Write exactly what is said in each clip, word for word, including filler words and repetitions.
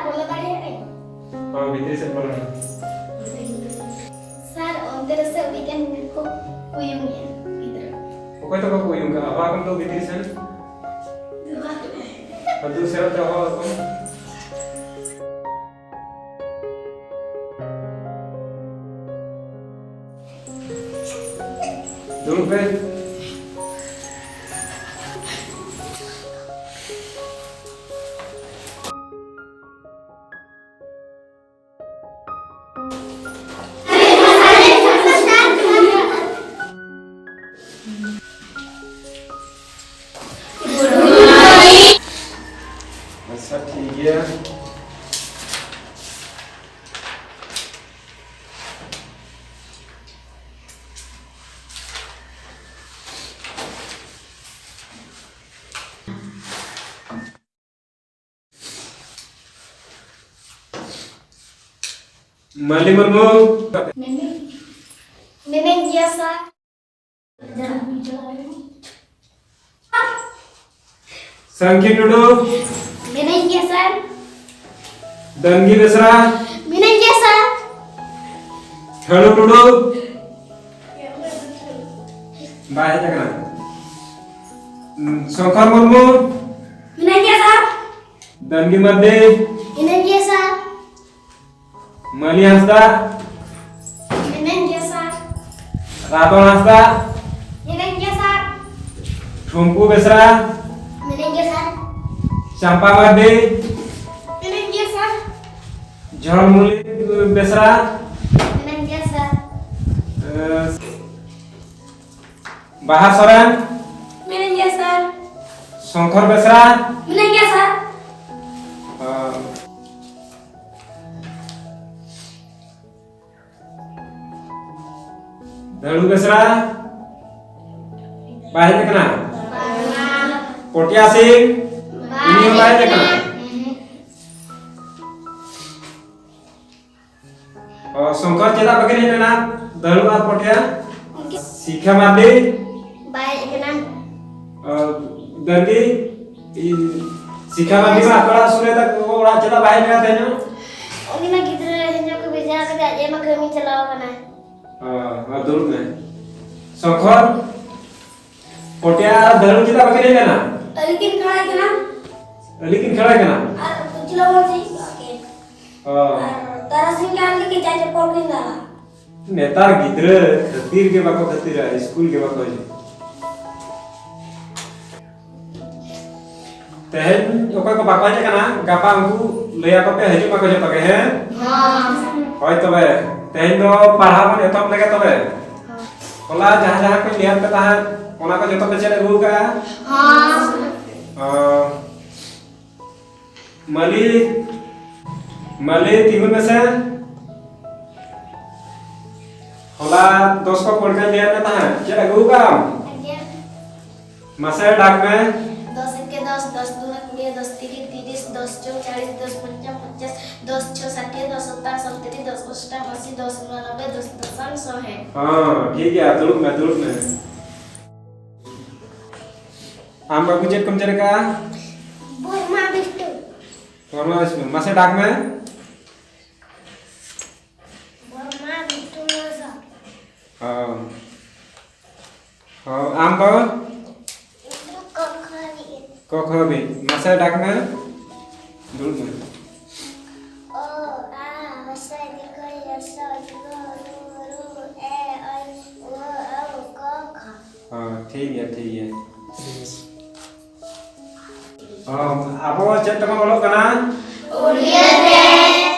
ᱵᱚᱞᱚ ᱫᱟᱲᱮᱭᱟᱜ ᱟᱹᱧ? ᱦᱚᱸ, ᱵᱷᱤᱛᱨᱤ ᱥᱮᱫ ᱵᱚᱞᱚ ᱢᱮ᱾ ᱥᱟᱨ, ᱚᱱᱛᱮ ᱨᱮᱥᱮ ᱩᱱᱤ ᱴᱷᱮᱱ ᱠᱚ ᱩᱭᱩᱝ ᱮᱜᱼᱟ ᱜᱤᱫᱽᱨᱟᱹ᱾ ᱚᱠᱚᱭ ᱛᱟᱠᱚ ᱠᱚ ᱩᱭᱩᱝ ᱠᱟᱜᱼᱟ? ᱟᱵᱟ ᱠᱚ ᱫᱩ ᱵᱷᱤᱛᱨᱤ ᱥᱮᱱ᱾ ᱫᱩ ᱥᱮᱱ ᱛᱮ ᱦᱚᱦᱚ ᱟᱠᱚ᱾ ᱫᱩᱲᱩᱵ ᱯᱮ᱾ ᱟᱪᱪᱷᱟ, ᱴᱷᱤᱠ ᱜᱮᱭᱟ᱾ ᱢᱟᱹᱞᱤ ᱢᱩᱨᱢᱩ᱾ ᱢᱮᱱᱟᱹᱧ, ᱢᱮᱱᱟᱹᱧ ᱜᱮᱭᱟ ᱥᱟᱨ᱾ ᱥᱟᱝᱠᱷᱤ ᱴᱩᱰᱩ᱾ ᱢᱮᱱᱟᱹᱧ ᱜᱮᱭᱟ ᱥᱟᱨ᱾ ᱫᱟᱱᱜᱤ ᱵᱮᱥᱨᱟ᱾ ᱢᱮᱱᱟᱹᱧ ᱜᱮᱭᱟ ᱥᱟᱨ᱾ ᱪᱷᱟᱹᱲᱩ ᱴᱩᱰᱩ᱾ ᱵᱟᱭ ᱦᱮᱡ ᱟᱠᱟᱱᱟ᱾ ᱥᱚᱝᱠᱚᱨ ᱢᱩᱨᱢᱩ᱾ ᱢᱮᱱᱟᱹᱧ ᱜᱮᱭᱟ ᱥᱟᱨ᱾ ᱫᱟᱱᱜᱤ ᱢᱟᱨᱰᱤ᱾ ᱢᱮᱱᱟᱹᱧ ᱜᱮᱭᱟ ᱥᱟᱨ᱾ ᱢᱟᱹᱞᱤ ᱦᱟᱸᱥᱫᱟ᱾ ᱢᱮᱱᱟᱹᱧ ᱜᱮᱭᱟ ᱥᱟᱨ᱾ ᱨᱟᱛᱚᱱ ᱦᱟᱸᱥᱫᱟ᱾ ᱢᱮᱱᱟᱹᱧ ᱜᱮᱭᱟ ᱥᱟᱨ᱾ ᱴᱷᱩᱢᱯᱩ ᱵᱮᱥᱨᱟ᱾ ᱢᱮᱱᱟᱹᱧ ᱜᱮᱭᱟ ᱥᱟᱨ᱾ ᱪᱟᱢᱯᱟ ᱢᱟᱨᱰᱤ᱾ ᱢᱮᱱᱟᱹᱧ ᱜᱮᱭᱟ ᱥᱟᱨ᱾ ᱡᱷᱚᱲᱢᱩᱞᱤ ᱵᱮᱥᱨᱟ᱾ ᱢᱮᱱᱟᱹᱧ ᱜᱮᱭᱟ ᱥᱟᱨ᱾ ᱮ, ᱵᱟᱦᱟ ᱥᱚᱨᱮᱱ᱾ ᱢᱮᱱᱟᱹᱧ ᱜᱮᱭᱟ ᱥᱟᱨ᱾ ᱥᱚᱝᱠᱚᱨ ᱵᱮᱥᱨᱟ᱾ ᱢᱮᱱᱟᱹᱧ ᱜᱮᱭᱟ ᱥᱟᱨ᱾ ᱚ᱾ ᱫᱟᱹᱲᱩ ᱵᱮᱥᱨᱟ ᱵᱟᱭ ᱦᱮᱡ ᱟᱠᱟᱱᱟ᱾ ᱯᱚᱴᱤᱭᱟ ᱥᱤᱝ, ᱩᱱᱤ ᱦᱚᱸ ᱵᱟᱭ ᱦᱮᱡ ᱟᱠᱟᱱᱟ᱾ ᱚ, ᱥᱚᱝᱠᱚᱨ ᱪᱮᱫᱟᱜ ᱵᱟᱹᱠᱤᱱ ᱦᱮᱡ ᱞᱮᱱᱟ? ᱫᱟᱹᱲᱩ ᱟᱨ ᱯᱚᱴᱤᱭᱟ? ᱥᱤᱠᱷᱟ ᱢᱟᱨᱰᱤ? ᱵᱟᱭ ᱦᱮᱡ ᱟᱠᱟᱱᱟ᱾ ᱚ, ᱫᱟᱹᱨᱜᱤ? ᱤ-, ᱥᱤᱠᱷᱟ ᱢᱟᱹᱱᱰᱤ ᱢᱟ ᱟᱯᱮ ᱚᱲᱟᱜ ᱥᱩᱨ ᱨᱮ ᱛᱟᱠᱚ ᱚᱲᱟᱜ ᱪᱟᱞᱟᱜ ᱵᱟᱭ ᱢᱮᱱᱟ ᱛᱮᱦᱮᱧ ᱦᱚᱸ᱾ ᱩᱱᱤ ᱢᱟ ᱜᱤᱫᱽᱨᱟᱹ ᱦᱮᱡ ᱧᱚᱜ ᱠᱚ ᱵᱷᱮᱡᱟ ᱠᱟᱫᱮᱭᱟ, ᱟᱡ ᱢᱟ ᱠᱟᱹᱢᱤ ᱪᱟᱞᱟᱣ ᱠᱟᱱᱟᱭ᱾ ᱚ, ᱢᱟ ᱫᱩᱲᱩᱵ ᱢᱮ᱾ ᱥᱚᱝᱠᱷᱚᱨ, ᱯᱚᱴᱤᱭᱟ ᱟᱨ ᱫᱟᱹᱲᱩ ᱪᱮᱫᱟᱜ ᱵᱟᱹᱠᱤᱱ ᱦᱮᱡ ᱞᱮᱱᱟ? ᱟᱹᱞᱤᱧ ᱠᱤᱱ ᱠᱷᱟᱲᱟᱭ ᱠᱟᱱᱟ᱾ ᱟᱹᱞᱤᱧ ᱠᱤᱱ ᱠᱷᱟᱲᱟᱭ ᱠᱟᱱᱟ? ᱟᱨ ᱠᱩᱪᱞᱟᱹ ᱵᱚᱞ ᱪᱮᱫ ᱟᱹᱠᱤᱱ? ᱚ᱾ ᱟᱨ ᱛᱟᱨᱟᱥᱤᱧ ᱠᱷᱟᱱ ᱜᱮ ᱡᱟ ᱪᱟᱯᱚᱞ ᱠᱤᱱ ᱫᱟᱞᱟ᱾ ᱱᱮᱛᱟᱨ ᱜᱤᱫᱽᱨᱟᱹ ᱠᱷᱟᱹᱛᱤᱨ ᱜᱮ ᱵᱟᱠᱚ ᱠᱷᱟᱹᱛᱤᱨᱟ, ᱥᱠᱩᱞ ᱜᱮ ᱵᱟᱠᱚ ᱦᱤᱡᱩᱜ᱾ ᱛᱮᱦᱮᱧ ᱚᱠᱚᱭ ᱠᱚ ᱵᱟᱠᱚ ᱦᱮᱡ ᱟᱠᱟᱱᱟ, ᱜᱟᱯᱟ ᱩᱱᱠᱩ ᱞᱟᱹᱭ ᱟᱠᱚ ᱯᱮ, ᱦᱤᱡᱩᱜ ᱢᱟᱠᱚ ᱡᱚᱛᱚ ᱜᱮ, ᱦᱮᱸ? ᱦᱮᱸ᱾ ᱦᱳᱭ ᱛᱚᱵᱮ, ᱛᱮᱦᱮᱧ ᱫᱚ ᱯᱟᱲᱦᱟᱣ ᱵᱚᱱ ᱮᱛᱚᱦᱚᱵ ᱞᱮᱜᱮ ᱛᱚᱵᱮ᱾ ᱦᱚᱞᱟ ᱡᱟᱦᱟᱸ ᱡᱟᱦᱟᱸ ᱠᱚᱧ ᱞᱟᱹᱭᱟᱫ ᱯᱮ ᱛᱟᱦᱮᱸᱫ, ᱚᱱᱟ ᱠᱚ ᱡᱚᱛᱚ ᱯᱮ ᱪᱮᱫ ᱟᱹᱜᱩ ᱟᱠᱟᱫᱼᱟ? ᱦᱮᱸ᱾ ᱚ, ᱢᱟᱹᱞᱤ, ᱢᱟᱹᱞᱤ, ᱛᱤᱸᱜᱩᱱ ᱢᱮᱥᱮ᱾ ᱦᱚᱞᱟ ᱫᱚᱥ ᱠᱚ ᱯᱚᱨᱤᱠᱠᱷᱟᱧ ᱞᱟᱹᱭᱟᱫ ᱢᱮ ᱛᱟᱦᱮᱸᱫ, ᱪᱮᱫ ᱟᱹᱜᱩ ᱠᱟᱜ ᱟᱢ? ᱟᱹᱜᱩ᱾ ᱢᱟᱥᱮ ᱰᱟᱠ ᱢᱮ᱾ ᱫᱚᱥ ᱮᱠᱮ ᱫᱚᱥ, ᱫᱚᱥ ᱫᱩᱭᱮ ᱠᱩᱲᱤ, ᱫᱚᱥ ᱛᱤᱨᱤ ᱛᱤᱨᱤᱥ, ᱫᱚᱥ ᱪᱚᱝ ᱪᱟᱞᱤᱥ, ᱫᱚᱥ ᱯᱚᱧᱪᱟᱝ ᱯᱚᱧᱪᱟᱥ, ᱫᱚᱥ ᱪᱷᱚ ᱥᱟᱴᱷᱤᱭᱮ, ᱫᱚᱥ ᱥᱚᱛᱟᱝ ᱥᱚᱛᱛᱤᱨᱤ, ᱫᱚᱥ ᱚᱥᱴᱟᱝ ᱟᱥᱤ, ᱫᱚᱥ ᱩᱱᱟᱱᱚᱵᱵᱳᱭ, ᱫᱚᱥ ᱫᱚᱥᱟᱝ ᱥᱚᱦᱮ᱾ ᱦᱚᱸ, ᱴᱷᱤᱠ ᱜᱮᱭᱟ, ᱫᱩᱲᱩᱵ ᱢᱮ, ᱫᱩᱲᱩᱵ ᱢᱮ᱾ ᱟᱢ ᱵᱟᱹᱵᱩ ᱪᱮᱫ ᱠᱚᱢ ᱪᱮᱫ ᱟᱠᱟᱜᱼᱟ? ᱵᱚᱨᱢᱟ ᱵᱤᱥᱱᱩ᱾ ᱵᱚᱨᱢᱟ ᱵᱤᱥᱱᱩ, ᱢᱟᱥᱮ ᱰᱟᱠ ᱢᱮ᱾ ᱵᱚᱨᱢᱟ ᱵᱤᱥᱱᱩ ᱢᱟᱨᱥᱟᱞ᱾ ᱦᱚᱸ᱾ ᱦᱚᱸ, ᱟᱢ ᱫᱚ? ᱤᱧ ᱫᱚ ᱠᱚ ᱠᱷᱚ ᱦᱟᱹᱵᱤᱡ᱾ ᱠᱚ ᱠᱷᱚ ᱦᱟᱹᱵᱤᱡ᱾ ᱢᱟᱥᱮ ᱰᱟᱠ ᱢᱮ᱾ ᱫᱩᱲᱩᱵ ᱢᱮ᱾ ᱚ, ᱟ, ᱦᱚᱥᱚ, ᱫᱤᱨᱜᱷᱚ, ᱭᱚ, ᱥᱚ, ᱫᱤᱨᱜᱷᱚ, ᱨᱩ, ᱨᱩ, ᱮ, ᱚᱭ, ᱩ, ᱚ, ᱠᱚ, ᱠᱷᱚ᱾ ᱦᱚᱸ, ᱴᱷᱤᱠ ᱜᱮᱭᱟ, ᱴᱷᱤᱠ ᱜᱮᱭᱟ᱾ ᱦᱚᱸ, ᱟᱵᱚ ᱪᱮᱫ ᱛᱮᱵᱚᱱ ᱚᱞᱚᱜ ᱠᱟᱱᱟ? ᱩᱰᱤᱭᱟᱹ ᱛᱮ᱾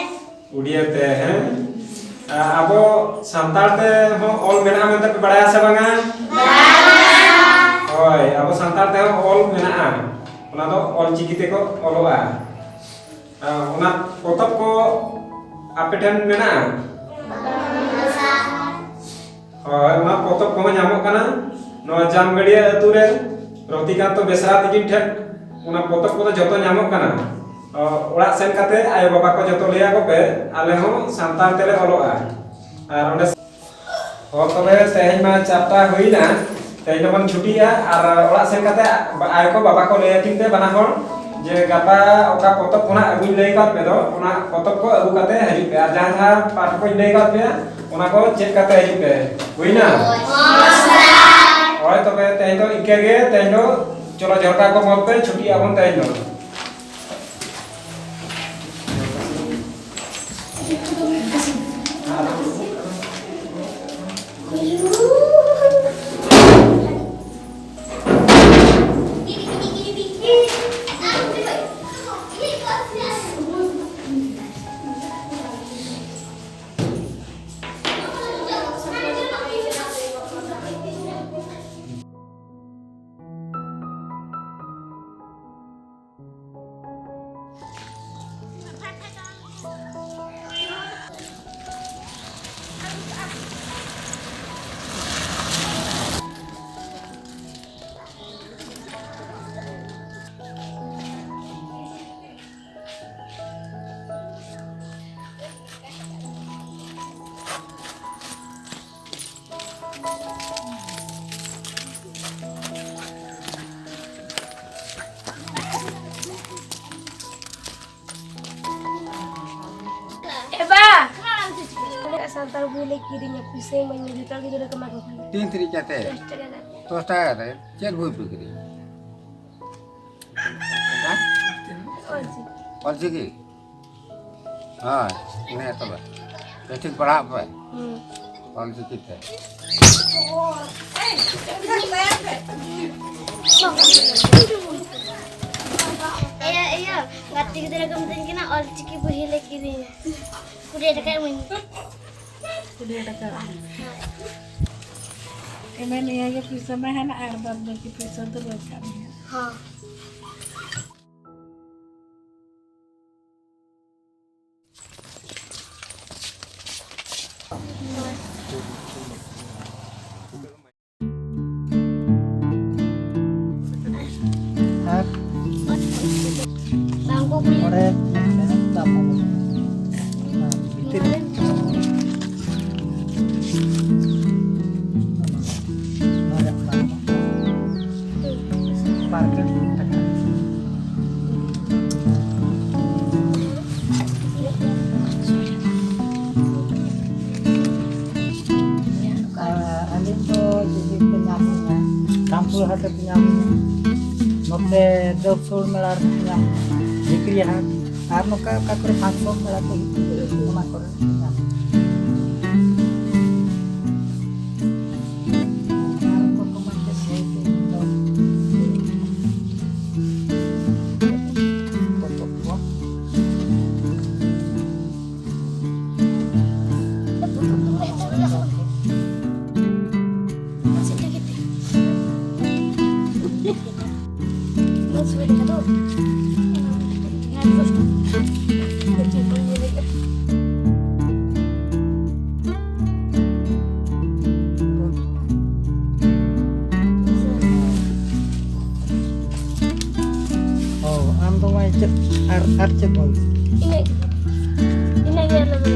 ᱩᱰᱤᱭᱟᱹ ᱛᱮ, ᱦᱮᱸ? ᱟ-, ᱟᱵᱚ ᱥᱟᱱᱛᱟᱲ ᱛᱮ ᱦᱚᱸ ᱚᱞ ᱢᱮᱱᱟᱜᱼᱟ ᱢᱮᱱᱛᱮ ᱯᱮ ᱵᱟᱲᱟᱭᱟ ᱥᱮ ᱵᱟᱝᱟ? ᱵᱟᱝᱟ᱾ ᱦᱳᱭ, ᱟᱵᱚ ᱥᱟᱱᱛᱟᱲ ᱛᱮ ᱦᱚᱸ ᱚᱞ ᱢᱮᱱᱟᱜᱼᱟ᱾ ᱚᱱᱟ ᱫᱚ ᱚᱞ ᱪᱤᱠᱤ ᱛᱮᱠᱚ ᱚᱞᱚᱜᱼᱟ᱾ ᱟ, ᱚᱱᱟ ᱯᱚᱛᱚᱵ ᱠᱚ ᱟᱯᱮ ᱴᱷᱮᱱ ᱢᱮᱱᱟᱜᱼᱟ? ᱵᱟᱝᱟ᱾ ᱦᱳᱭ, ᱚᱱᱟ ᱯᱚᱛᱚᱵ ᱠᱚᱦᱚᱸ ᱧᱟᱢᱚᱜ ᱠᱟᱱᱟ ᱱᱚᱣᱟ ᱡᱟᱢᱜᱟᱹᱲᱤᱭᱟᱹ ᱟᱹᱛᱩ ᱨᱮ ᱨᱚᱛᱤᱠᱟᱱᱛᱚ ᱵᱮᱥᱨᱟ ᱛᱤᱠᱤᱱ ᱴᱷᱮᱱ᱾ ᱚᱱᱟ ᱯᱚᱛᱚᱵ ᱠᱚᱫᱚ ᱡᱚᱛᱚ ᱧᱟᱢᱚᱜ ᱠᱟᱱᱟ᱾ ᱚ, ᱚᱲᱟᱜ ᱥᱮᱱ ᱠᱟᱛᱮ ᱟᱭᱳ ᱵᱟᱵᱟ ᱠᱚ ᱡᱚᱛᱚ ᱞᱟᱹᱭ ᱟᱠᱚ ᱯᱮ, ᱟᱞᱮ ᱦᱚᱸ ᱥᱟᱱᱛᱟᱲ ᱛᱮᱞᱮ ᱚᱞᱚᱜᱼᱟ᱾ ᱟᱨ ᱚᱸᱰᱮ, ᱦᱚᱸ, ᱛᱚᱵᱮ ᱛᱮᱦᱮᱧ ᱢᱟ ᱪᱟᱨᱴᱟ ᱦᱩᱭᱱᱟ, ᱛᱮᱦᱮᱧ ᱫᱚᱵᱚᱱ ᱪᱷᱩᱴᱤᱜᱼᱟ᱾ ᱟᱨ ᱚᱲᱟᱜ ᱥᱮᱱ ᱠᱟᱛᱮ ᱟᱭᱳ ᱠᱚ ᱵᱟᱵᱟ ᱠᱚ ᱞᱟᱹᱭ ᱟᱹᱠᱤᱱ ᱯᱮ ᱵᱟᱱᱟ ᱦᱚᱲ᱾ ᱡᱮ ᱜᱟᱯᱟ ᱚᱠᱟ ᱯᱚᱛᱚᱵ ᱠᱷᱚᱱᱟᱜ ᱟᱹᱜᱩᱧ ᱞᱟᱹᱭ ᱠᱟᱫ ᱯᱮ ᱫᱚ, ᱚᱱᱟ ᱯᱚᱛᱚᱵ ᱠᱚ ᱟᱹᱜᱩ ᱠᱟᱛᱮ ᱦᱤᱡᱩᱜ ᱯᱮ᱾ ᱟᱨ ᱡᱟᱦᱟᱸ ᱡᱟᱦᱟᱸ ᱯᱟᱴ ᱠᱚᱧ ᱞᱟᱹᱭ ᱠᱟᱫ ᱯᱮᱭᱟ, ᱚᱱᱟ ᱠᱚ ᱪᱮᱫ ᱠᱟᱛᱮ ᱦᱤᱡᱩᱜ ᱯᱮ᱾ ᱦᱩᱭᱱᱟ? ᱦᱳᱭ, ᱛᱚᱵᱮ ᱛᱮᱦᱮᱧ ᱫᱚ ᱤᱱᱠᱟᱹ ᱜᱮ᱾ ᱛᱮᱦᱮᱧ ᱫᱚ ᱪᱚᱞᱚ, ᱡᱷᱚᱨᱠᱟ ᱠᱚ ᱢᱚᱛ ᱯᱮ, ᱪᱷᱩᱴᱤ ᱟᱵᱚᱱ ᱛᱮᱦᱮᱧ ᱫᱚ᱾ ᱮ ᱵᱟ! ᱥᱟᱱᱛᱟᱲ ᱵᱳᱭ ᱞᱮ ᱠᱤᱨᱤᱧᱟ, ᱯᱩᱭᱥᱟᱹ ᱤᱢᱟᱹᱧ ᱢᱮ, ᱡᱚᱛᱚ ᱜᱤᱫᱽᱨᱟᱹ ᱠᱚ ᱮᱢᱟ ᱠᱚ ᱠᱟᱱᱟ᱾ ᱛᱤᱱ ᱛᱤᱨᱤᱡ ᱠᱟᱛᱮ? ᱫᱚᱥ ᱴᱟᱠᱟ ᱠᱟᱛᱮ᱾ ᱫᱚᱥ ᱴᱟᱠᱟ ᱠᱟᱛᱮ? ᱪᱮᱫ ᱵᱳᱭ ᱯᱮ ᱠᱤᱨᱤᱧᱟ? ᱦᱮᱸ? ᱚᱞ ᱪᱤᱠᱤ᱾ ᱚᱞ ᱪᱤᱠᱤ? ᱦᱳᱭ, ᱤᱱᱟᱹ ᱛᱚᱵᱮ᱾ ᱵᱮᱥ ᱴᱷᱤᱠ ᱯᱟᱲᱦᱟᱜ ᱯᱮ᱾ ᱦᱩᱸ᱾ ᱚᱞ ᱪᱤᱠᱤ ᱛᱮ᱾ ᱤᱭᱟᱹ, ᱤᱭᱟᱹ, ᱜᱟᱛᱮ ᱜᱤᱫᱽᱨᱟᱹ ᱠᱚ ᱢᱤᱛᱟᱹᱧ ᱠᱟᱱᱟ, ᱚᱞ ᱪᱤᱠᱤ ᱵᱚᱦᱤ ᱞᱮ ᱠᱤᱨᱤᱧᱟ᱾ ᱠᱩᱲᱤ ᱴᱟᱠᱟ ᱤᱢᱟᱹᱧ ᱢᱮ᱾ ᱠᱩᱲᱤ ᱴᱟᱠᱟ᱾ ᱮᱢᱮᱱ ᱤᱭᱟᱹ ᱜᱮ ᱯᱩᱭᱥᱟᱹ ᱢᱟ ᱦᱮᱱᱟᱜ, ᱟᱨ ᱵᱟᱫ ᱵᱟᱹᱠᱤ ᱯᱩᱭᱥᱟᱹ ᱫᱚ ᱵᱟᱹᱧ ᱠᱟᱜ ᱢᱮᱭᱟ᱾ ᱦᱚᱸ᱾ ᱟᱨ ᱵᱟᱝ ᱠᱚ ᱠᱩᱞᱤ᱾ ᱚᱸᱰᱮ ᱢᱮᱱᱟᱜ ᱛᱟᱢᱟ᱾ ᱚᱱᱟ ᱵᱷᱤᱛᱤᱨ ᱨᱮ᱾ ᱵᱟᱨ ᱜᱮᱞ ᱴᱟᱠᱟ᱾ ᱧᱟᱢ, ᱱᱚᱛᱮ ᱫᱟᱹᱵᱥᱩᱲ ᱢᱮᱞᱟ ᱨᱮ ᱧᱟᱢ, ᱡᱷᱤᱠᱨᱤ ᱦᱟᱴ, ᱟᱨ ᱱᱚᱝᱠᱟ ᱚᱠᱟ ᱠᱚᱨᱮ function ᱢᱮᱞᱟ ᱠᱚ ᱦᱩᱭᱩᱜ, ᱚᱱᱟ ᱠᱚᱨᱮ ᱧᱟᱢ᱾ ᱟᱨ ᱚᱠᱟ ᱠᱚ ᱢᱟ ᱪᱮᱫ ᱦᱚᱭ ᱠᱚ ᱫᱚ ᱯᱚᱛᱚᱵ ᱠᱚ᱾ ᱚ, ᱟᱢ ᱫᱚ ᱢᱟᱹᱭ ᱪᱮᱫ, ᱟᱨ, ᱟᱨ ᱪᱮᱫ ᱵᱚᱞ? ᱤᱱᱟᱹ, ᱤᱱᱟᱹ ᱜᱮ ᱟᱞᱮ ᱫᱚ᱾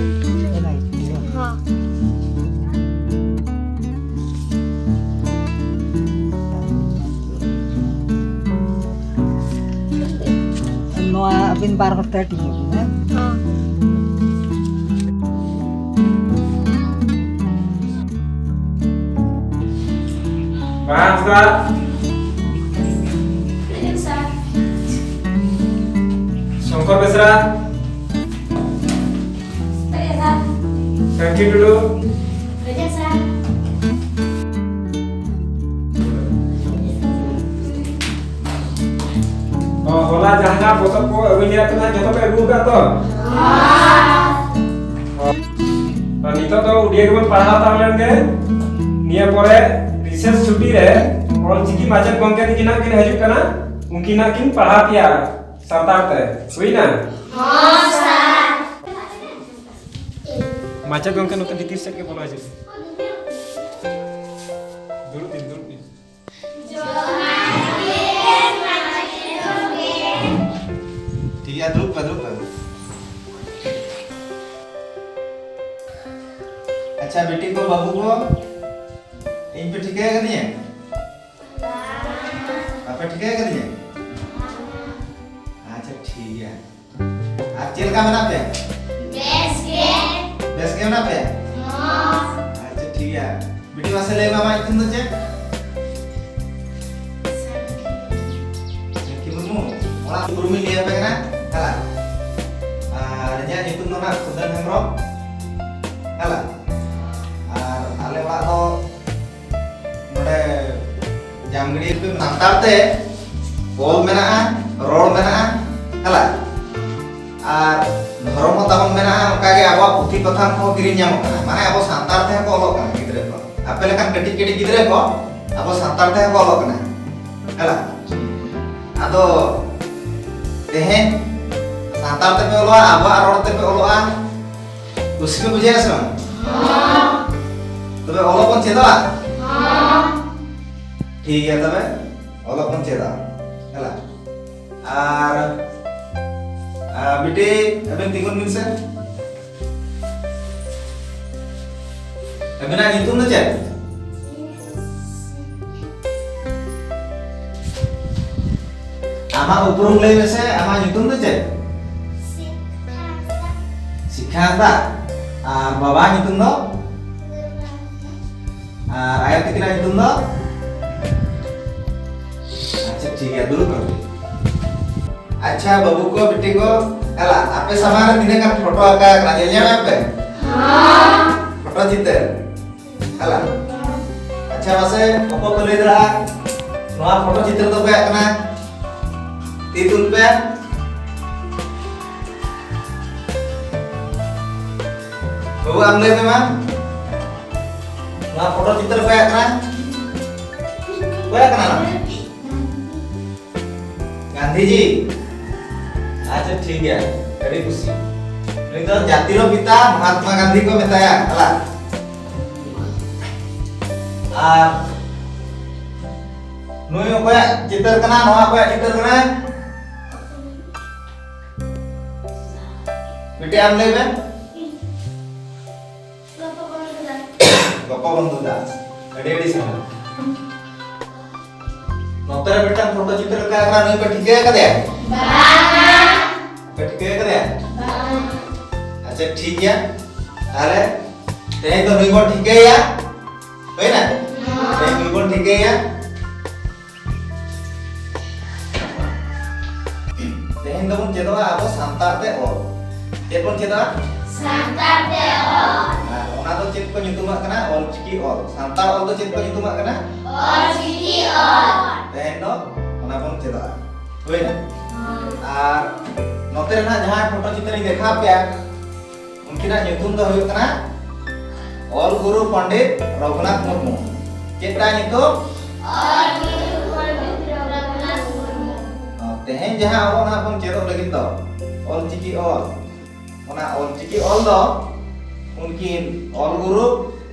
ᱤᱱᱟᱹ ᱜᱮ, ᱦᱮᱸ᱾ ᱦᱚᱸ᱾ ᱱᱚᱣᱟ ᱟᱹᱵᱤᱱ ᱵᱟᱨ ᱦᱚᱲ ᱛᱮ ᱦᱟᱹᱴᱤᱧ ᱟᱹᱵᱤᱱ, ᱦᱮᱸ? ᱦᱚᱸ᱾ ᱵᱟᱦᱟ ᱦᱟᱸᱥᱫᱟ᱾ ᱦᱤᱡᱩᱜ ᱥᱟᱨ᱾ ᱥᱚᱝᱠᱚᱨ ᱵᱮᱥᱨᱟ᱾ ᱦᱤᱡᱩᱜ ᱥᱟᱨ᱾ ᱥᱟᱹᱝᱠᱷᱤ ᱴᱩᱰᱩ᱾ ᱦᱤᱡᱩᱜ ᱥᱟᱨ᱾ ᱚ, ᱦᱚᱞᱟ ᱡᱟᱦᱟᱸ ᱡᱟᱦᱟᱸ ᱯᱚᱛᱚᱵ ᱠᱚ ᱟᱹᱜᱩ ᱞᱮᱫ ᱛᱟᱦᱮᱸ, ᱡᱚᱛᱚ ᱯᱮ ᱟᱹᱜᱩ ᱟᱠᱟᱫ ᱛᱚ? ᱦᱚᱸ᱾ ᱛᱚ, ᱱᱤᱛᱚᱜ ᱫᱚ ᱩᱰᱤᱭᱟᱹ ᱜᱮᱵᱚᱱ ᱯᱟᱲᱦᱟᱣ ᱦᱟᱛᱟᱲ ᱞᱮᱱ ᱜᱮ᱾ ᱱᱤᱭᱟᱹ ᱯᱚᱨᱮ recess ᱪᱷᱩᱴᱤ ᱨᱮ ᱚᱞᱪᱤᱠᱤ ᱢᱟᱪᱮᱫ ᱜᱚᱢᱠᱮ ᱛᱟᱹᱠᱤᱱ ᱦᱟᱸᱜ ᱠᱤᱱ ᱦᱤᱡᱩᱜ ᱠᱟᱱᱟ, ᱩᱱᱠᱤᱱ ᱦᱟᱸᱜ ᱠᱤᱱ ᱯᱟᱲᱦᱟᱣ ᱯᱮᱭᱟ ᱥᱟᱱᱛᱟᱲ ᱛᱮ᱾ ᱦᱩᱭᱱᱟ? ᱦᱚᱸ, ᱥᱟᱨ᱾ ᱢᱟᱪᱮᱫ ᱜᱚᱢᱠᱮ, ᱱᱚᱛᱮ ᱵᱷᱤᱛᱤᱨ ᱥᱮᱫ ᱜᱮ ᱵᱚᱞᱚ ᱦᱤᱡᱩᱜ ᱵᱤᱱ᱾ ᱫᱩᱲᱩᱵ ᱵᱤᱱ, ᱫᱩᱲᱩᱵ ᱵᱤᱱ᱾ ᱴᱷᱤᱠ ᱜᱮᱭᱟ, ᱫᱩᱲᱩᱵ ᱯᱮ, ᱫᱩᱲᱩᱵ ᱯᱮ᱾ ᱟᱪᱪᱷᱟ, ᱵᱤᱴᱤ ᱠᱚ, ᱵᱟᱹᱵᱩ ᱠᱚ, ᱤᱧ ᱯᱮ ᱴᱷᱤᱠᱟᱹ ᱟᱠᱟᱫᱤᱧᱟ? ᱵᱟᱯᱮ ᱴᱷᱤᱠᱟᱹ ᱟᱠᱟᱫᱤᱧᱟ? ᱟᱪᱪᱷᱟ, ᱴᱷᱤᱠ ᱜᱮᱭᱟ᱾ ᱟᱨ ᱪᱮᱫ ᱞᱮᱠᱟ ᱢᱮᱱᱟᱜ ᱯᱮᱭᱟ? ᱵᱮᱥ ᱜᱮ᱾ ᱵᱮᱥ ᱜᱮ ᱢᱮᱱᱟᱜ ᱯᱮᱭᱟ? ᱦᱚᱸ᱾ ᱟᱪᱪᱷᱟ, ᱴᱷᱤᱠ ᱜᱮᱭᱟ᱾ ᱵᱤᱴᱤ, ᱢᱟᱥᱮ ᱞᱟᱹᱭ ᱢᱮ, ᱟᱢᱟᱜ ᱧᱩᱛᱩᱢ ᱫᱚ ᱪᱮᱫ? ᱩᱯᱨᱩᱢᱤᱧ ᱞᱟᱹᱭ ᱟᱯᱮ ᱠᱟᱱᱟ, ᱦᱮᱞᱟ᱾ ᱟᱨ ᱤᱧᱟᱹᱜ ᱧᱩᱛᱩᱢ ᱫᱚ ᱱᱟᱜ ᱠᱷᱩᱫᱟᱹᱱ ᱦᱮᱢᱵᱨᱚᱢ, ᱦᱮᱞᱟ᱾ ᱟᱨ ᱟᱞᱮ ᱚᱲᱟᱜ ᱫᱚ ᱱᱚᱰᱮ ᱡᱟᱢᱜᱟᱹᱲᱤᱭᱟᱹ ᱨᱮ᱾ ᱥᱟᱱᱛᱟᱲ ᱛᱮ ᱚᱞ ᱢᱮᱱᱟᱜᱼᱟ, ᱨᱚᱲ ᱢᱮᱱᱟᱜᱼᱟ, ᱦᱮᱞᱟ᱾ ᱟᱨ ᱫᱷᱚᱨᱚᱢ ᱦᱚᱸ ᱛᱟᱵᱚᱱ ᱢᱮᱱᱟᱜᱼᱟ, ᱚᱱᱠᱟ ᱜᱮ ᱟᱵᱚᱣᱟᱜ ᱯᱩᱛᱷᱤ ᱯᱟᱛᱷᱟᱢ ᱠᱚ ᱠᱤᱨᱤᱧ ᱧᱟᱢᱚᱜ ᱠᱟᱱᱟ᱾ ᱢᱟᱱᱮ ᱟᱵᱚ ᱥᱟᱱᱛᱟᱲ ᱛᱮᱦᱚᱸ ᱠᱚ ᱚᱞᱚᱜ ᱠᱟᱱᱟ ᱜᱤᱫᱽᱨᱟᱹ ᱠᱚ᱾ ᱟᱯᱮ ᱞᱮᱠᱟᱱ ᱠᱟᱹᱴᱤᱡ ᱠᱟᱹᱴᱤᱡ ᱜᱤᱫᱽᱨᱟᱹ ᱠᱚ ᱟᱵᱚ ᱥᱟᱱᱛᱟᱲ ᱛᱮᱦᱚᱸ ᱠᱚ ᱚᱞᱚᱜ ᱠᱟᱱᱟ, ᱦᱮᱞᱟ᱾ ᱟᱫᱚ ᱛᱮᱦᱮᱧ ᱥᱟᱱᱛᱟᱲ ᱛᱮᱯᱮ ᱚᱞᱚᱜᱼᱟ, ᱟᱵᱚᱣᱟᱜ ᱨᱚᱲ ᱛᱮᱯᱮ ᱚᱞᱚᱜᱼᱟ, ᱠᱩᱥᱤ ᱯᱮ ᱵᱩᱡᱷᱟᱹᱣᱟ ᱥᱮ ᱵᱟᱝ? ᱛᱚᱵᱮ ᱚᱞᱚᱜ ᱵᱚᱱ ᱪᱮᱫᱚᱜᱼᱟ? ᱴᱷᱤᱠ ᱜᱮᱭᱟ, ᱛᱚᱵᱮ ᱚᱞᱚᱜ ᱵᱚᱱ ᱪᱮᱫᱟ, ᱦᱮᱞᱟ᱾ ᱟᱨ, ᱟᱨ ᱵᱤᱴᱤ, ᱟᱵᱮᱱ ᱛᱤᱸᱜᱩᱱ ᱵᱤᱱ ᱥᱮ᱾ ᱟᱵᱤᱱᱟᱜ ᱧᱩᱛᱩᱢ ᱫᱚ ᱪᱮᱫ? ᱟᱢᱟᱜ ᱩᱯᱨᱩᱢ ᱞᱟᱹᱭ ᱢᱮᱥᱮ, ᱟᱢᱟᱜ ᱧᱩᱛᱩᱢ ᱫᱚ ᱪᱮᱫ? ᱥᱤᱠᱷᱟ ᱦᱟᱸᱥᱫᱟ᱾ ᱟᱨ ᱵᱟᱵᱟ ᱧᱩᱛᱩᱢ ᱫᱚ? ᱟᱨ ᱟᱭᱳ ᱛᱟᱹᱠᱤᱱᱟᱜ ᱧᱩᱛᱩᱢ ᱫᱚ? ᱟᱪᱪᱷᱟ, ᱴᱷᱤᱠ ᱜᱮᱭᱟ, ᱫᱩᱲᱩᱵ ᱠᱟᱱᱟ ᱯᱮ᱾ ᱟᱪᱪᱷᱟ, ᱵᱟᱹᱵᱩ ᱠᱚ, ᱵᱤᱴᱤ ᱠᱚ, ᱦᱮᱞᱟ, ᱟᱯᱮ ᱥᱟᱢᱟᱝ ᱨᱮ ᱛᱤᱱᱟᱹᱜ ᱜᱟᱱ ᱯᱷᱳᱴᱳ ᱟᱸᱠᱟᱣ ᱟᱠᱟᱱᱟ, ᱧᱮᱞ ᱧᱟᱢᱮᱫ ᱯᱮ? ᱯᱷᱳᱴᱳ ᱪᱤᱛᱟᱹᱨ, ᱦᱮᱞᱟ᱾ ᱟᱪᱪᱷᱟ, ᱢᱟᱥᱮ, ᱚᱠᱚᱭ ᱠᱚ ᱞᱟᱹᱭ ᱫᱟᱲᱮᱭᱟᱜᱼᱟ, ᱱᱚᱣᱟ ᱯᱷᱳᱴᱳ ᱪᱤᱛᱟᱹᱨ ᱫᱚ ᱚᱠᱚᱭᱟᱜ ᱠᱟᱱᱟ? ᱛᱤ ᱛᱩᱞ ᱯᱮ᱾ ᱵᱟᱹᱵᱩ, ᱟᱢ ᱞᱟᱹᱭ ᱢᱮ ᱢᱟ, ᱱᱚᱣᱟ ᱯᱷᱳᱴᱳ ᱪᱤᱛᱟᱹᱨ ᱚᱠᱚᱭᱟᱜ ᱠᱟᱱᱟ? ᱚᱠᱚᱭᱟᱜ ᱠᱟᱱᱟ ᱱᱚᱣᱟ? ᱜᱟᱱᱫᱷᱤᱡᱤ? ᱟᱪᱪᱷᱟ, ᱴᱷᱤᱠ ᱜᱮᱭᱟ, ᱟᱹᱰᱤ ᱠᱩᱥᱤ᱾ ᱱᱩᱭ ᱫᱚ ᱡᱟᱹᱛᱤ ᱨᱮᱱ ᱯᱤᱛᱟ ᱢᱚᱦᱟᱛᱢᱟ ᱜᱟᱱᱫᱷᱤ ᱠᱚ ᱢᱮᱛᱟᱭᱟ, ᱦᱮᱞᱟ᱾ ᱟᱨ ᱱᱩᱭ ᱚᱠᱚᱭᱟᱜ ᱪᱤᱛᱟᱹᱨ ᱠᱟᱱᱟ? ᱱᱚᱣᱟ ᱚᱠᱚᱭᱟᱜ ᱪᱤᱛᱟᱹᱨ ᱠᱟᱱᱟ? ᱵᱤᱴᱤ, ᱟᱢ ᱞᱟᱹᱭ ᱢᱮ᱾ ᱜᱚᱯᱚᱵᱚᱱᱫᱷᱩ ᱫᱟ᱾ ᱟᱹᱰᱤ ᱟᱹᱰᱤ ᱥᱟᱨᱦᱟᱣ᱾ ᱱᱚᱛᱮ ᱨᱮ ᱢᱤᱫᱴᱟᱝ ᱯᱷᱳᱴᱳ ᱪᱤᱛᱟᱹᱨ ᱨᱟᱠᱟᱵ ᱟᱠᱟᱱᱟ, ᱱᱩᱭ ᱯᱮ ᱴᱷᱤᱠᱟᱹ ᱟᱠᱟᱫᱮᱭᱟ? ᱵᱟᱝ᱾ ᱯᱮ ᱴᱷᱤᱠᱟᱹ ᱟᱠᱟᱫᱮᱭᱟ? ᱵᱟᱝ᱾ ᱟᱪᱪᱷᱟ, ᱴᱷᱤᱠ ᱜᱮᱭᱟ᱾ ᱛᱟᱦᱞᱮ ᱛᱮᱦᱮᱧ ᱫᱚ ᱱᱩᱭ ᱵᱚᱱ ᱴᱷᱤᱠᱟᱹᱭᱟ᱾ ᱦᱩᱭᱱᱟ? ᱦᱮᱸ᱾ ᱛᱮᱦᱮᱧ ᱱᱩᱭ ᱵᱚᱱ ᱴᱷᱤᱠᱟᱹᱭᱟ᱾ ᱛᱮᱦᱮᱧ ᱫᱚᱵᱚᱱ ᱪᱮᱫᱚᱜᱼᱟ ᱟᱵᱚ ᱥᱟᱱᱛᱟᱲ ᱛᱮ ᱚᱞ᱾ ᱪᱮᱫ ᱵᱚᱱ ᱪᱮᱫᱚᱜᱼᱟ? ᱥᱟᱱᱛᱟᱲ ᱛᱮ ᱚᱞ᱾ ᱟᱨ ᱚᱱᱟ ᱫᱚ ᱪᱮᱫ ᱠᱚ ᱧᱩᱛᱩᱢᱟᱜ ᱠᱟᱱᱟ? ᱚᱞᱪᱤᱠᱤ ᱚᱞ᱾ ᱥᱟᱱᱛᱟᱲ ᱚᱞ ᱫᱚ ᱪᱮᱫ ᱠᱚ ᱧᱩᱛᱩᱢᱟᱜ ᱠᱟᱱᱟ? ᱚᱞᱪᱤᱠᱤ ᱚᱞ᱾ ᱛᱮᱦᱮᱧ ᱫᱚ ᱚᱱᱟ ᱵᱚᱱ ᱪᱮᱫᱚᱜᱼᱟ᱾ ᱦᱩᱭᱱᱟ? ᱟᱨ ᱱᱚᱛᱮ ᱨᱮᱱᱟᱜ ᱡᱟᱦᱟᱸ ᱯᱷᱳᱴᱳ ᱪᱤᱛᱟᱹᱨ ᱤᱧ ᱫᱮᱠᱷᱟᱣ ᱯᱮᱭᱟ, ᱩᱱᱠᱤᱱᱟᱜ ᱧᱩᱛᱩᱢ ᱫᱚ ᱦᱩᱭᱩᱜ ᱠᱟᱱᱟ ᱚᱞ ᱜᱩᱨᱩ ᱯᱚᱱᱰᱤᱛ ᱨᱚᱜᱷᱩᱱᱟᱛᱷ ᱢᱩᱨᱢᱩ᱾ ᱪᱮᱫ ᱛᱟᱭ ᱧᱩᱛᱩᱢ? ᱚᱞ ᱜᱩᱨᱩ ᱯᱚᱱᱰᱤᱛ ᱨᱚᱜᱷᱩᱱᱟᱛᱷ ᱢᱩᱨᱢᱩ᱾ ᱛᱮᱦᱮᱧ ᱡᱟᱦᱟᱸ ᱚᱞᱚᱜ ᱱᱟᱦᱟᱜ ᱵᱚᱱ ᱪᱮᱫᱚᱜ ᱞᱟᱹᱜᱤᱫ ᱫᱚ, ᱚᱞ ᱪᱤᱠᱤ ᱚᱞ, ᱚᱱᱟ ᱚᱞ ᱪᱤᱠᱤ ᱚᱞ ᱫᱚ ᱩᱱᱠᱤᱱ ᱚᱞ ᱜᱩᱨᱩ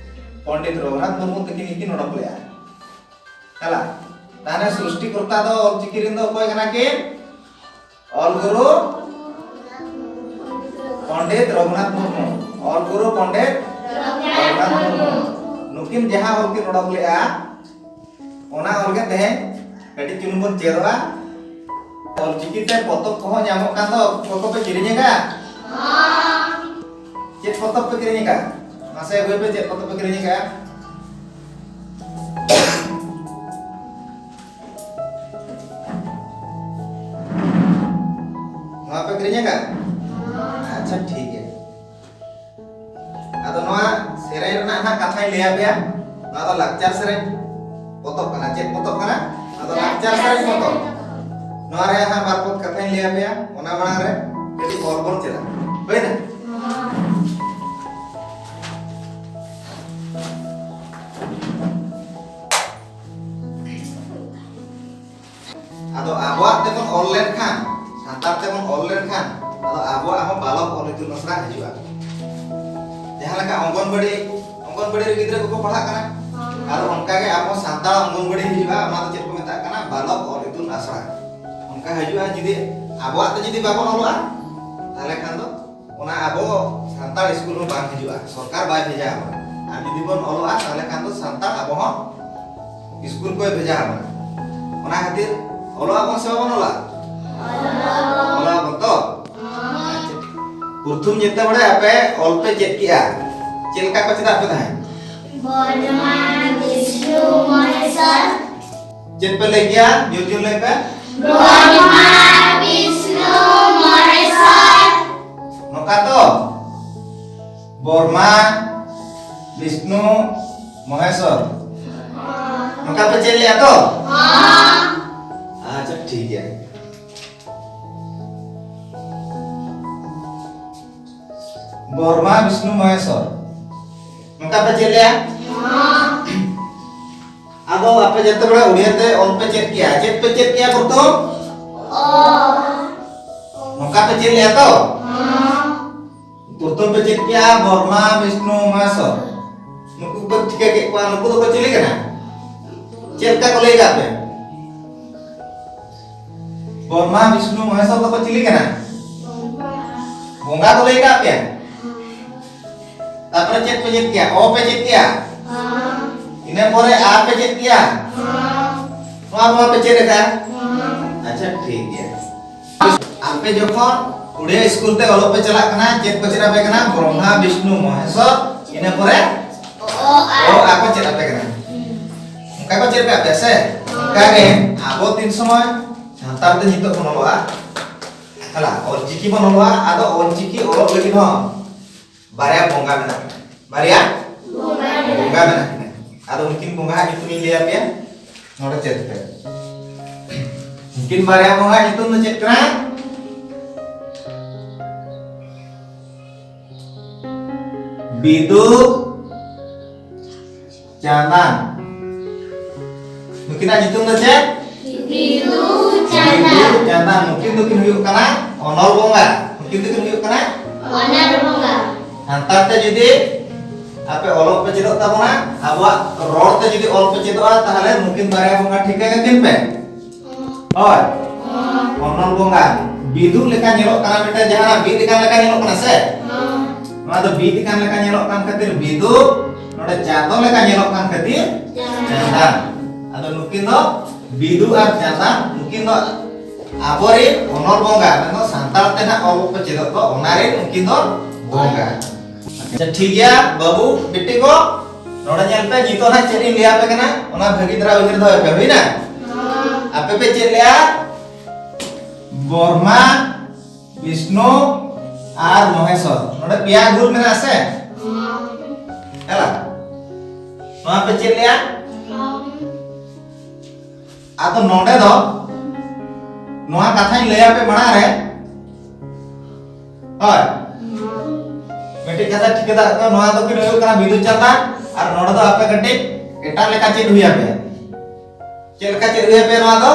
ᱯᱚᱱᱰᱤᱛ ᱨᱚᱜᱷᱩᱱᱟᱛᱷ ᱢᱩᱨᱢᱩ ᱛᱟᱹᱠᱤᱱ ᱜᱮᱠᱤᱱ ᱚᱰᱚᱠ ᱞᱮᱫᱼᱟ᱾ ᱦᱮᱞᱟ, ᱛᱟᱦᱞᱮ ᱥᱨᱤᱥᱴᱤ ᱠᱚᱨᱛᱟ ᱫᱚ ᱚᱞ ᱪᱤᱠᱤ ᱨᱮᱱ ᱫᱚ ᱚᱠᱚᱭ ᱠᱟᱱᱟ ᱠᱤᱱ? ᱚᱞ ᱜᱩᱨᱩ ᱯᱚᱱᱰᱤᱛ ᱨᱚᱜᱷᱩᱱᱟᱛᱷ ᱢᱩᱨᱢᱩ᱾ ᱚᱞ ᱜᱩᱨᱩ ᱯᱚᱱᱰᱤᱛ ᱨᱚᱜᱷᱩᱱᱟᱛᱷ ᱢᱩᱨᱢᱩ᱾ ᱱᱩᱠᱤᱱ ᱡᱟᱦᱟᱸ ᱚᱞ ᱠᱤᱱ ᱚᱰᱚᱠ ᱞᱮᱫᱼᱟ, ᱚᱱᱟ ᱚᱞ ᱜᱮ ᱛᱮᱦᱮᱧ ᱠᱟᱹᱴᱤᱡ ᱪᱩᱞᱩᱝ ᱵᱚᱱ ᱪᱮᱫᱚᱜᱼᱟ᱾ ᱚᱞ ᱪᱤᱠᱤ ᱛᱮ ᱯᱚᱛᱚᱵ ᱠᱚᱦᱚᱸ ᱧᱟᱢᱚᱜ ᱠᱟᱱ ᱫᱚ, ᱯᱚᱛᱚᱵ ᱯᱮ ᱠᱤᱨᱤᱧ ᱟᱠᱟᱫ? ᱪᱮᱫ ᱯᱚᱛᱚᱵ ᱯᱮ ᱠᱤᱨᱤᱧ ᱟᱠᱟᱫ? ᱢᱟᱥᱮ ᱟᱹᱜᱩᱭ ᱯᱮ, ᱪᱮᱫ ᱯᱚᱛᱚᱵ ᱯᱮ ᱠᱤᱨᱤᱧ ᱟᱠᱟᱫ? ᱱᱚᱣᱟ ᱯᱮ ᱠᱤᱨᱤᱧ ᱟᱠᱟᱫ? ᱟᱪᱪᱷᱟ, ᱴᱷᱤᱠ ᱜᱮᱭᱟ᱾ ᱟᱫᱚ ᱱᱚᱣᱟ ᱥᱮᱨᱮᱧ ᱨᱮᱱᱟᱜ ᱦᱟᱸᱜ ᱠᱟᱛᱷᱟᱧ ᱞᱟᱹᱭ ᱟᱯᱮᱭᱟ᱾ ᱱᱚᱣᱟ ᱫᱚ ᱞᱟᱠᱪᱟᱨ ᱥᱮᱨᱮᱧ ᱯᱚᱛᱚᱵ ᱠᱟᱱᱟ᱾ ᱪᱮᱫ ᱯᱚᱛᱚᱵ ᱠᱟᱱᱟ? ᱱᱚᱣᱟ ᱫᱚ ᱞᱟᱠᱪᱟᱨ ᱥᱮᱨᱮᱧ ᱯᱚᱛᱚᱵ᱾ ᱱᱚᱣᱟ ᱨᱮ ᱦᱟᱸᱜ ᱵᱟᱨ ᱯᱚᱫ ᱠᱟᱛᱷᱟᱧ ᱞᱟᱹᱭ ᱟᱯᱮᱭᱟ, ᱚᱱᱟ ᱢᱟᱲᱟᱝ ᱨᱮ ᱠᱟᱹᱴᱤᱡ ᱚᱞ ᱵᱚᱱ ᱪᱮᱫᱟ᱾ ᱦᱩᱭᱱᱟ? ᱟᱫᱚ ᱟᱵᱚᱣᱟᱜ ᱛᱮᱵᱚᱱ ᱚᱞ ᱞᱮᱱᱠᱷᱟᱱ, ᱥᱟᱱᱛᱟᱲ ᱛᱮᱵᱚᱱ ᱚᱞ ᱞᱮᱱᱠᱷᱟᱱ, ᱟᱫᱚ ᱟᱵᱚᱣᱟᱜ ᱦᱚᱸ ᱵᱟᱞᱚᱠ ᱚᱞ ᱤᱛᱩᱱ ᱟᱥᱲᱟ ᱦᱤᱡᱩᱜᱼᱟ᱾ ᱡᱟᱦᱟᱸ ᱞᱮᱠᱟ ᱚᱝᱜᱚᱱᱵᱟᱲᱤ, ᱚᱝᱜᱚᱱᱵᱟᱲᱤ ᱨᱮ ᱜᱤᱫᱽᱨᱟᱹ ᱠᱚᱠᱚ ᱯᱟᱲᱦᱟᱜ ᱠᱟᱱᱟ, ᱟᱫᱚ ᱚᱱᱠᱟ ᱜᱮ ᱟᱵᱚ ᱥᱟᱱᱛᱟᱲ ᱚᱝᱜᱚᱱᱵᱟᱲᱤ ᱦᱤᱡᱩᱜᱼᱟ, ᱚᱱᱟ ᱫᱚ ᱪᱮᱫ ᱠᱚ ᱢᱮᱛᱟᱜ ᱠᱟᱱᱟ? ᱵᱟᱞᱚᱠ ᱚᱞ ᱤᱛᱩᱱ ᱟᱥᱲᱟ᱾ ᱚᱱᱠᱟ ᱦᱤᱡᱩᱜᱼᱟ, ᱡᱩᱫᱤ ᱟᱵᱚᱣᱟᱜ ᱛᱮ ᱡᱩᱫᱤ ᱵᱟᱵᱚᱱ ᱚᱞᱚᱜᱼᱟ, ᱛᱟᱦᱚᱞᱮ ᱠᱷᱟᱱ ᱫᱚ ᱚᱱᱟ ᱟᱵᱚ ᱥᱟᱱᱛᱟᱲ ᱥᱠᱩᱞ ᱦᱚᱸ ᱵᱟᱝ ᱦᱤᱡᱩᱜᱼᱟ, ᱥᱚᱨᱠᱟᱨ ᱵᱟᱭ ᱵᱷᱮᱡᱟ ᱟᱵᱚᱱᱟ᱾ ᱟᱨ ᱡᱩᱫᱤ ᱵᱚᱱ ᱚᱞᱚᱜᱼᱟ, ᱛᱟᱦᱚᱞᱮ ᱠᱷᱟᱱ ᱫᱚ ᱥᱟᱱᱛᱟᱲ ᱟᱵᱚ ᱦᱚᱸ ᱥᱠᱩᱞ ᱠᱚᱭ ᱵᱷᱮᱡᱟ ᱟᱵᱚᱱᱟ᱾ ᱚᱱᱟ ᱠᱷᱟᱹᱛᱤᱨ ᱚᱞᱚᱜ ᱟᱵᱚᱱ ᱥᱮ ᱵᱟᱵᱚᱱ ᱚᱞᱚᱜᱼᱟ? ᱚᱞᱚᱜ ᱟᱵᱚᱱ ᱛᱚ? ᱟᱪᱪᱷᱟ᱾ ᱯᱨᱚᱛᱷᱚᱢ ᱡᱮᱛᱮ ᱵᱟᱲᱮ ᱟᱯᱮ ᱚᱞ ᱯᱮ ᱪᱮᱫ ᱠᱮᱜᱼᱟ, ᱪᱮᱫ ᱞᱮᱠᱟ ᱠᱚ ᱪᱮᱫᱟᱜ ᱯᱮ ᱛᱟᱦᱮᱸᱫ? ᱵᱨᱚᱦᱢᱟ, ᱵᱤᱥᱱᱩ, ᱢᱚᱦᱮᱥᱣᱚᱨ᱾ ᱪᱮᱫ ᱯᱮ ᱞᱟᱹᱭ ᱠᱮᱜᱼᱟ? ᱡᱳᱨ ᱡᱳᱨ ᱞᱟᱹᱭ ᱯᱮ᱾ ᱵᱨᱚᱦᱢᱟ, ᱵᱤᱥᱱᱩ, ᱵᱨᱚᱦᱢᱟ, ᱵᱤᱥᱱᱩ, ᱢᱚᱦᱮᱥᱚᱨ᱾ ᱱᱚᱝᱠᱟ ᱯᱮ ᱪᱮᱫ ᱞᱮᱜᱼᱟ? ᱟᱫᱚ ᱟᱯᱮ ᱡᱚᱛᱚ ᱦᱚᱲ ᱩᱲᱤᱭᱟ ᱛᱮ ᱚᱞ ᱯᱮ ᱪᱮᱫ ᱠᱮᱜᱼᱟ᱾ ᱪᱮᱫ ᱯᱮ ᱪᱮᱫ ᱠᱮᱜᱼᱟ ᱯᱨᱚᱛᱷᱚᱢ? ᱱᱚᱝᱠᱟ ᱯᱮ ᱪᱮᱫ ᱞᱮᱜᱼᱟ ᱛᱚ? ᱯᱨᱚᱛᱷᱚᱢ ᱯᱮ ᱪᱮᱫ ᱠᱮᱜᱼᱟ ᱵᱨᱚᱦᱢᱟ, ᱵᱤᱥᱱᱩ, ᱢᱚᱦᱮᱥᱚᱨ᱾ ᱱᱩᱠᱩ ᱯᱮ ᱴᱷᱤᱠᱟᱹ ᱠᱮᱫ ᱠᱚᱣᱟ, ᱱᱩᱠᱩ ᱫᱚᱠᱚ ᱪᱤᱞᱤ ᱠᱟᱱᱟ? ᱪᱮᱫ ᱞᱮᱠᱟ ᱠᱚ ᱞᱟᱹᱭ ᱠᱟᱜ ᱯᱮ? ᱵᱨᱚᱦᱢᱟ, ᱵᱤᱥᱱᱩ, ᱢᱚᱦᱮᱥᱚᱨ ᱫᱚᱠᱚ ᱪᱤᱞᱤ ᱠᱟᱱᱟ? ᱵᱚᱸᱜᱟ ᱠᱚ ᱞᱟᱹᱭ ᱠᱟᱜ ᱯᱮᱭᱟ? ᱛᱟᱯᱚᱨᱮ ᱪᱮᱫ ᱯᱮ ᱪᱮᱫ ᱠᱮᱭᱟ? ᱚ ᱯᱮ ᱪᱮᱫ ᱠᱮᱭᱟ? ᱤᱱᱟᱹ ᱯᱚᱨᱮ ᱟ ᱯᱮ ᱪᱮᱫ ᱠᱮᱭᱟ? ᱱᱚᱣᱟ ᱠᱚ ᱯᱮ ᱪᱮᱫ ᱟᱠᱟᱫᱼᱟ? ᱟᱪᱪᱷᱟ, ᱴᱷᱤᱠ ᱜᱮᱭᱟ᱾ ᱟᱯᱮ ᱡᱚᱠᱷᱚᱱ ᱩᱲᱤᱭᱟ ᱥᱠᱩᱞ ᱛᱮ ᱚᱞᱚᱜ ᱯᱮ ᱪᱟᱞᱟᱜ ᱠᱟᱱᱟ, ᱪᱮᱫ ᱠᱚ ᱪᱮᱫ ᱟᱯᱮ ᱠᱟᱱᱟ? ᱵᱨᱚᱦᱢᱟ, ᱵᱤᱥᱱᱩ, ᱢᱚᱦᱮᱥᱚᱨ, ᱤᱱᱟᱹ ᱯᱚᱨᱮ ᱚ ᱟ ᱠᱚ ᱪᱮᱫ ᱟᱯᱮ ᱠᱟᱱᱟ᱾ ᱚᱱᱠᱟ ᱠᱚ ᱪᱮᱫ ᱟᱯᱮᱭᱟ ᱥᱮ? ᱚᱱᱠᱟ ᱜᱮ ᱟᱵᱚ ᱛᱤᱱ ᱥᱚᱢᱚᱭ ᱥᱟᱱᱛᱟᱲ ᱛᱮ ᱱᱤᱛᱚᱜ ᱵᱚᱱ ᱚᱞᱚᱜᱼᱟ, ᱦᱮᱞᱟ, ᱚᱞᱪᱤᱠᱤ ᱵᱚᱱ ᱚᱞᱚᱜᱼᱟ᱾ ᱟᱫᱚ ᱚᱞᱪᱤᱠᱤ ᱚᱞᱚᱜ ᱞᱟᱹᱜᱤᱫ ᱦᱚᱸ ᱵᱟᱨᱭᱟ ᱵᱚᱸᱜᱟ ᱢᱮᱱᱟᱜ ᱠᱤᱱᱟ᱾ ᱵᱟᱨᱭᱟ ᱵᱚᱸᱜᱟ ᱢᱮᱱᱟᱜ ᱠᱤᱱᱟ᱾ ᱟᱫᱚ ᱩᱱᱠᱤᱱ ᱵᱚᱸᱜᱟ ᱦᱟᱸᱜ ᱧᱩᱛᱩᱢ ᱤᱧ ᱞᱟᱹᱭ ᱟᱯᱮᱭᱟ, ᱱᱚᱰᱮ ᱪᱮᱫ ᱯᱮ᱾ ᱩᱱᱠᱤᱱ ᱵᱟᱨᱭᱟ ᱵᱚᱸᱜᱟ ᱧᱩᱛᱩᱢ ᱫᱚ ᱪᱮᱫ ᱠᱟᱱᱟ? ᱵᱤᱫᱩ ᱪᱟᱸᱫᱟᱱ᱾ ᱱᱩᱠᱤᱱᱟᱜ ᱧᱩᱛᱩᱢ ᱫᱚ ᱪᱮᱫ? ᱵᱤᱫᱩ ᱪᱟᱸᱫᱟᱱ᱾ ᱵᱤᱫᱩ ᱪᱟᱸᱫᱟᱱ᱾ ᱱᱩᱠᱤᱱ ᱫᱚᱠᱤᱱ ᱦᱩᱭᱩᱜ ᱠᱟᱱᱟ ᱚᱱᱚᱞ ᱵᱚᱸᱜᱟ᱾ ᱱᱩᱠᱤᱱ ᱫᱚᱠᱤᱱ ᱦᱩᱭᱩᱜ ᱠᱟᱱᱟ ᱚᱱᱚᱞ ᱵᱚᱸᱜᱟ᱾ ᱥᱟᱱᱛᱟᱲ ᱛᱮ ᱡᱩᱫᱤ ᱟᱯᱮ ᱚᱞᱚᱜ ᱯᱮ ᱪᱮᱫᱚᱜ ᱛᱟᱵᱚᱱᱟ, ᱟᱵᱚᱣᱟᱜ ᱨᱚᱲ ᱛᱮ ᱡᱩᱫᱤ ᱚᱞ ᱯᱮ ᱪᱮᱫᱚᱜᱼᱟ, ᱛᱟᱦᱚᱞᱮ ᱱᱩᱠᱤᱱ ᱵᱟᱨᱭᱟ ᱵᱚᱸᱜᱟ ᱴᱷᱤᱠᱟᱹ ᱠᱟᱹᱠᱤᱱ ᱯᱮ᱾ ᱦᱳᱭ᱾ ᱚᱱᱚᱞ ᱵᱚᱸᱜᱟ᱾ ᱵᱤᱫᱩ ᱞᱮᱠᱟ ᱧᱮᱞᱚᱜ ᱠᱟᱱᱟ, ᱢᱤᱫᱴᱟᱝ ᱡᱟᱦᱟᱱᱟᱜ ᱵᱤᱫ ᱟᱠᱟᱱ ᱞᱮᱠᱟ ᱧᱮᱞᱚᱜ ᱠᱟᱱᱟ ᱥᱮ? ᱱᱚᱣᱟ ᱫᱚ ᱵᱤᱫ ᱟᱠᱟᱱ ᱞᱮᱠᱟ ᱧᱮᱞᱚᱜ ᱠᱟᱱ ᱠᱷᱟᱹᱛᱤᱨ ᱵᱤᱫᱩ, ᱱᱚᱰᱮ ᱪᱟᱸᱫᱚ ᱞᱮᱠᱟ ᱧᱮᱞᱚᱜ ᱠᱟᱱ ᱠᱷᱟᱹᱛᱤᱨ ᱪᱟᱸᱫᱟᱱ᱾ ᱟᱫᱚ ᱱᱩᱠᱤᱱ ᱫᱚ ᱵᱤᱫᱩ ᱟᱨ ᱪᱟᱸᱫᱟᱱ, ᱱᱩᱠᱤᱱ ᱫᱚ ᱟᱵᱚᱨᱮᱱ ᱚᱱᱚᱞ ᱵᱚᱸᱜᱟ, ᱢᱮᱱᱫᱚ ᱥᱟᱱᱛᱟᱲ ᱛᱮ ᱱᱟᱜ ᱚᱞ ᱠᱚ ᱪᱮᱫᱚᱜ ᱫᱚ, ᱚᱱᱟ ᱨᱮ ᱱᱩᱠᱤᱱ ᱫᱚ ᱵᱚᱸᱜᱟ᱾ ᱟᱪᱪᱷᱟ, ᱴᱷᱤᱠ ᱜᱮᱭᱟ ᱵᱟᱹᱵᱩ, ᱵᱤᱴᱤ ᱠᱚ, ᱱᱚᱰᱮ ᱧᱮᱞ ᱯᱮ, ᱱᱤᱛᱚᱜ ᱱᱟᱜ ᱪᱮᱫ ᱤᱧ ᱞᱟᱹᱭ ᱟᱯᱮ ᱠᱟᱱᱟ, ᱚᱱᱟ ᱵᱷᱟᱹᱜᱤ ᱫᱷᱟᱨᱟ ᱩᱭᱦᱟᱹᱨ ᱫᱚᱦᱚᱭ ᱯᱮ, ᱦᱩᱭᱱᱟ? ᱟᱯᱮ ᱯᱮ ᱪᱮᱫ ᱞᱮᱜᱼᱟ? ᱵᱨᱚᱦᱢᱟ, ᱵᱤᱥᱱᱩ ᱟᱨ ᱢᱚᱦᱮᱥᱚᱨ᱾ ᱱᱚᱰᱮ ᱯᱮᱭᱟ ᱜᱩᱨ ᱢᱮᱱᱟᱜᱼᱟ ᱥᱮ? ᱦᱮᱞᱟ? ᱱᱚᱣᱟ ᱯᱮ ᱪᱮᱫ ᱞᱮᱜᱼᱟ? ᱟᱫᱚ ᱱᱚᱰᱮ ᱫᱚ ᱱᱚᱣᱟ ᱠᱟᱛᱷᱟᱧ ᱞᱟᱹᱭ ᱟᱯᱮ ᱢᱟᱲᱟᱝ ᱨᱮ, ᱦᱳᱭ, ᱢᱤᱫᱴᱤᱡ ᱠᱟᱛᱷᱟ ᱴᱷᱤᱠᱟᱹ ᱫᱟᱲᱮᱭᱟᱜ ᱠᱟᱱᱟ, ᱱᱚᱣᱟ ᱫᱚᱠᱤᱱ ᱦᱩᱭᱩᱜ ᱠᱟᱱᱟ ᱵᱤᱫᱩ ᱪᱟᱸᱫᱟᱱ, ᱟᱨ ᱱᱚᱰᱮ ᱫᱚ ᱟᱯᱮ ᱠᱟᱹᱴᱤᱡ ᱮᱴᱟᱜ ᱞᱮᱠᱟ ᱪᱮᱫ ᱦᱩᱭ ᱟᱯᱮᱭᱟ᱾ ᱪᱮᱫ ᱞᱮᱠᱟ ᱪᱮᱫ ᱦᱩᱭ ᱟᱯᱮᱭᱟ ᱱᱚᱣᱟ ᱫᱚ?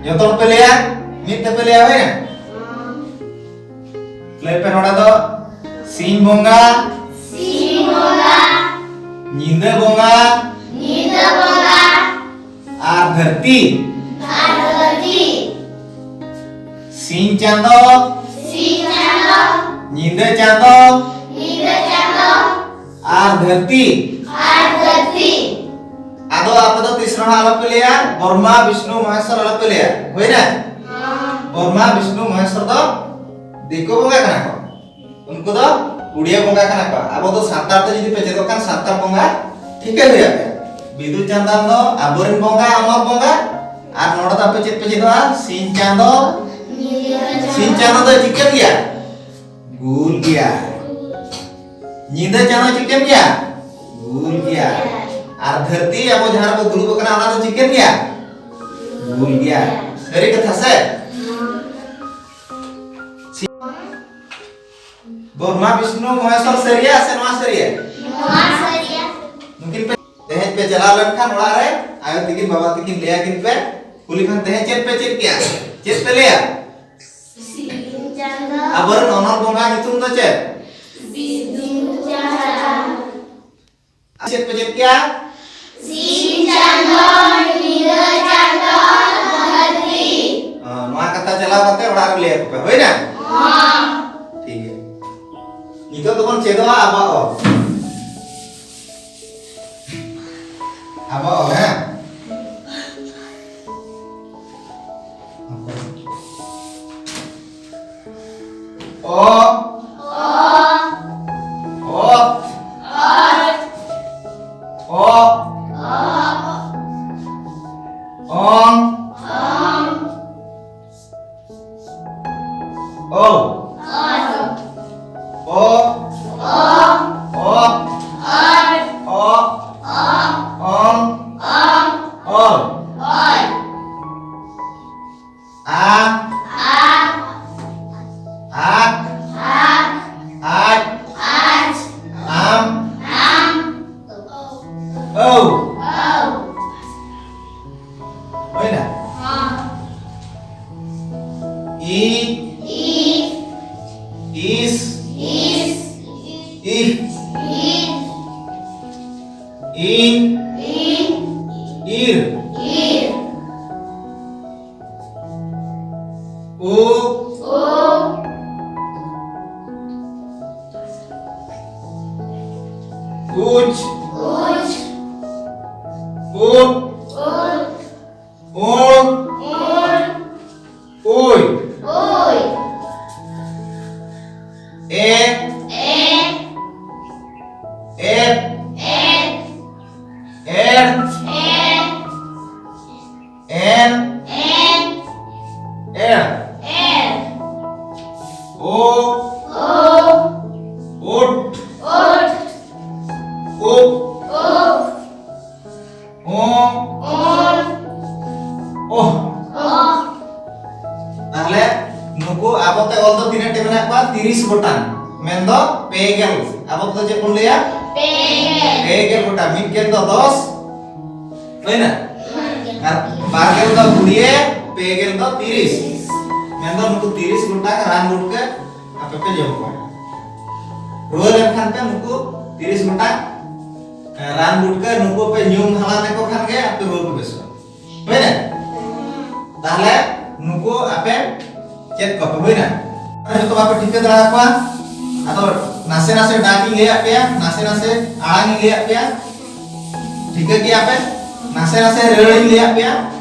ᱡᱚᱛᱚ ᱦᱚᱲ ᱯᱮ ᱞᱟᱹᱭᱟ, ᱢᱤᱫ ᱛᱮᱯᱮ ᱞᱟᱹᱭᱟ, ᱦᱩᱭᱱᱟ? ᱞᱟᱹᱭ ᱯᱮ ᱱᱚᱰᱮ ᱫᱚ ᱥᱤᱧ ᱵᱚᱸᱜᱟ, ᱥᱤᱧ ᱵᱚᱸᱜᱟ, ᱧᱤᱫᱟᱹ ᱵᱚᱸᱜᱟ, ᱧᱤᱫᱟᱹ ᱵᱚᱸᱜᱟ, ᱟᱨ ᱫᱷᱟᱹᱨᱛᱤ, ᱟᱨ ᱫᱷᱟᱹᱨᱛᱤ, ᱥᱤᱧ ᱪᱟᱸᱫᱚ, ᱥᱤᱧ ᱪᱟᱸᱫᱚ, ᱧᱤᱫᱟᱹ ᱪᱟᱸᱫᱚ, ᱧᱤᱫᱟᱹ ᱪᱟᱸᱫᱚ, ᱟᱨ ᱫᱷᱟᱹᱨᱛᱤ, ᱟᱨ ᱫᱷᱟᱹᱨᱛᱤ᱾ ᱟᱫᱚ ᱟᱯᱮ ᱫᱚ ᱛᱤᱥ ᱨᱮᱦᱚᱸ ᱟᱞᱚᱯᱮ ᱞᱟᱹᱭᱟ ᱵᱨᱚᱦᱢᱟ ᱵᱤᱥᱱᱩ ᱢᱚᱦᱮᱥᱣᱚᱨ, ᱟᱞᱚᱯᱮ ᱞᱟᱹᱭᱟ, ᱦᱩᱭᱱᱟ? ᱵᱨᱚᱦᱢᱟ ᱵᱤᱥᱱᱩ ᱢᱚᱦᱮᱥᱣᱚᱨ ᱫᱚ ᱫᱤᱠᱩ ᱵᱚᱸᱜᱟ ᱠᱟᱱᱟ ᱠᱚ, ᱩᱱᱠᱩ ᱫᱚ ᱩᱲᱤᱭᱟ ᱵᱚᱸᱜᱟ ᱠᱟᱱᱟ ᱠᱚ᱾ ᱟᱵᱚ ᱫᱚ ᱥᱟᱱᱛᱟᱲ ᱛᱮ ᱡᱩᱫᱤ ᱯᱮ ᱪᱮᱫᱚᱜ ᱠᱷᱟᱱ ᱥᱟᱱᱛᱟᱲ ᱵᱚᱸᱜᱟ ᱴᱷᱤᱠᱟᱹ ᱦᱩᱭ ᱟᱯᱮ᱾ ᱵᱤᱫᱩ ᱪᱟᱸᱫᱟᱱ ᱫᱚ ᱟᱵᱚᱨᱮᱱ ᱵᱚᱸᱜᱟ, ᱚᱱᱚᱞ ᱵᱚᱸᱜᱟ, ᱟᱨ ᱱᱚᱰᱮ ᱫᱚ ᱟᱯᱮ ᱪᱮᱫ ᱯᱮ ᱪᱮᱫᱚᱜᱼᱟ? ᱥᱤᱧ ᱪᱟᱸᱫᱚ᱾ ᱥᱤᱧ ᱪᱟᱸᱫᱚ ᱫᱚ ᱪᱤᱠᱟᱹᱱ ᱜᱮᱭᱟ? ᱜᱳᱞ ᱜᱮᱭᱟ᱾ ᱧᱤᱫᱟᱹ ᱪᱟᱸᱫᱚ ᱪᱤᱠᱟᱹᱱ ᱜᱮᱭᱟ? ᱜᱳᱞ ᱜᱮᱭᱟ᱾ ᱟᱨ ᱫᱷᱟᱹᱨᱛᱤ ᱟᱵᱚ ᱡᱟᱦᱟᱸ ᱨᱮᱵᱚ ᱫᱩᱲᱩᱵ ᱟᱠᱟᱱᱟ, ᱚᱱᱟ ᱫᱚ ᱪᱤᱠᱟᱹᱱ ᱜᱮᱭᱟ? ᱜᱳᱞ ᱜᱮᱭᱟ᱾ ᱥᱟᱹᱨᱤ ᱠᱟᱛᱷᱟ ᱥᱮ? ᱵᱨᱚᱦᱢᱟ ᱵᱤᱥᱱᱩ ᱢᱚᱦᱮᱥᱣᱚᱨ ᱥᱟᱹᱨᱤᱭᱟ ᱥᱮ ᱱᱚᱣᱟ ᱥᱟᱹᱨᱤᱭᱟ? ᱱᱚᱣᱟ ᱥᱟᱹᱨᱤᱭᱟ᱾ ᱱᱩᱠᱤᱱ ᱯᱮ, ᱛᱮᱦᱮᱧ ᱯᱮ ᱪᱟᱞᱟᱣ ᱞᱮᱱᱠᱷᱟᱱ ᱚᱲᱟᱜ ᱨᱮ ᱟᱭᱳ ᱛᱟᱹᱠᱤᱱ, ᱵᱟᱵᱟ ᱛᱟᱹᱠᱤᱱ ᱞᱟᱹᱭᱟ ᱠᱤᱱ ᱯᱮ, ᱠᱩᱞᱤ ᱠᱷᱟᱱ ᱛᱮᱦᱮᱧ ᱪᱮᱫ ᱯᱮ ᱪᱮᱫ ᱠᱮᱜᱼᱟ? ᱪᱮᱫ ᱯᱮ ᱞᱟᱹᱭᱟ? ᱥᱤᱧ ᱪᱟᱸᱫᱚ᱾ ᱟᱵᱚᱨᱮᱱ ᱚᱱᱚᱞ ᱵᱚᱸᱜᱟ ᱧᱩᱛᱩᱢ ᱫᱚ ᱪᱮᱫ? ᱵᱤᱫᱩ ᱪᱟᱸᱫᱟᱱ᱾ ᱪᱮᱫ ᱯᱮ ᱪᱮᱫ ᱠᱮᱜᱼᱟ? ᱥᱤᱧ ᱪᱟᱸᱫᱚ, ᱧᱤᱫᱟᱹ ᱪᱟᱸᱫᱚ, ᱫᱷᱟᱹᱨᱛᱤ᱾ ᱦᱮᱸ, ᱱᱚᱣᱟ ᱠᱟᱛᱷᱟ ᱪᱟᱞᱟᱣ ᱠᱟᱛᱮ ᱚᱲᱟᱜ ᱨᱮ ᱞᱟᱹᱭ ᱟᱠᱚ ᱯᱮ, ᱦᱩᱭᱱᱟ? ᱦᱚᱸ᱾ ᱴᱷᱤᱠ ᱜᱮᱭᱟ᱾ ᱱᱤᱛᱚᱜ ᱫᱚᱵᱚᱱ ᱪᱮᱫᱚᱜᱼᱟ ᱟᱵᱟ ᱚ᱾ ᱟᱵᱟ ᱚ, ᱦᱮᱸ? ᱚ᱾ ᱚ᱾ ᱚ᱾ ᱚ᱾ ᱚᱝ᱾ ᱚᱞ᱾ ᱚ᱾ ᱚ᱾ ᱚ᱾ ᱚᱝ᱾ ᱚᱞ᱾ ᱟ᱾ ᱟ᱾ ᱤ, ᱤᱥ, ᱤᱦ, ᱤᱱ, ᱤᱨ, ᱩ, ᱩᱪ, ᱩᱴ, ᱩᱬ, ᱩᱭ, ᱮ, ᱮᱯ, ᱮᱲ, ᱮᱱ, ᱮᱲ, ᱳ, ᱩᱴ, ᱩᱯ, ᱳ, ᱳᱦ᱾ ᱛᱟᱦᱞᱮ ᱱᱩᱠᱩ ᱟᱵᱚ ᱛᱮ ᱚᱞ ᱫᱚ ᱛᱤᱱᱟᱹᱜ ᱴᱤ ᱢᱮᱱᱟᱜ ᱠᱚᱣᱟ? ᱛᱤᱨᱤᱥ ᱜᱚᱴᱟᱝ, ᱢᱮᱱᱫᱚ ᱯᱮ ᱜᱮᱞ᱾ ᱟᱵᱚ ᱛᱮᱫᱚ ᱪᱮᱫ ᱵᱚᱱ ᱞᱟᱹᱭᱟ? ᱯᱮ ᱜᱮᱞ᱾ ᱯᱮ ᱜᱮᱞ ᱜᱚᱴᱟᱝ, ᱢᱤᱫ ᱜᱮᱞ ᱫᱚ ᱫᱚᱥ, ᱦᱩᱭᱱᱟ? ᱟᱨ ᱵᱟᱨ ᱜᱮᱞ ᱫᱚ ᱠᱩᱲᱤ, ᱯᱮ ᱜᱮᱞ ᱫᱚ ᱛᱤᱨᱤᱥ᱾ ᱢᱮᱱᱫᱚ ᱱᱩᱠᱩ ᱛᱤᱨᱤᱥ ᱜᱚᱴᱟᱝ ᱨᱟᱱ ᱜᱩᱴᱠᱟᱹ ᱟᱯᱮ ᱯᱮ ᱡᱚᱢ ᱠᱚᱣᱟ᱾ ᱨᱩᱣᱟᱹ ᱞᱮᱱᱠᱷᱟᱱ ᱯᱮ ᱱᱩᱠᱩ ᱛᱤᱨᱤᱥ ᱜᱚᱴᱟᱝ ᱨᱟᱱ ᱜᱩᱴᱠᱟᱹ ᱱᱩᱠᱩ ᱯᱮ ᱧᱩ ᱦᱟᱞᱟᱝ ᱞᱮᱠᱚ ᱠᱷᱟᱱ ᱜᱮ ᱟᱯᱮ ᱨᱩᱣᱟᱹ ᱯᱮ ᱵᱮᱥᱚᱜᱼᱟ᱾ ᱦᱩᱭᱱᱟ? ᱛᱟᱦᱞᱮ ᱱᱩᱠᱩ ᱟᱯᱮ ᱪᱮᱫ ᱠᱚᱯᱮ ᱦᱩᱭᱱᱟ? ᱡᱚᱛᱚ ᱵᱟᱯᱮ ᱴᱷᱤᱠᱟᱹ ᱫᱟᱲᱮ ᱟᱠᱚᱣᱟ᱾ ᱟᱫᱚ ᱱᱟᱥᱮ ᱱᱟᱥᱮ ᱰᱟᱠ ᱤᱧ ᱞᱟᱹᱭᱟᱫ ᱯᱮᱭᱟ, ᱱᱟᱥᱮ ᱱᱟᱥᱮ ᱟᱲᱟᱝ ᱤᱧ ᱞᱟᱹᱭᱟᱫ ᱯᱮᱭᱟ, ᱴᱷᱤᱠᱟᱹ ᱠᱮᱜᱼᱟ ᱯᱮ? ᱱᱟᱥᱮ ᱱᱟᱥᱮ ᱨᱟᱹᱲ ᱤᱧ ᱞᱟᱹᱭᱟᱫ ᱯᱮᱭᱟ᱾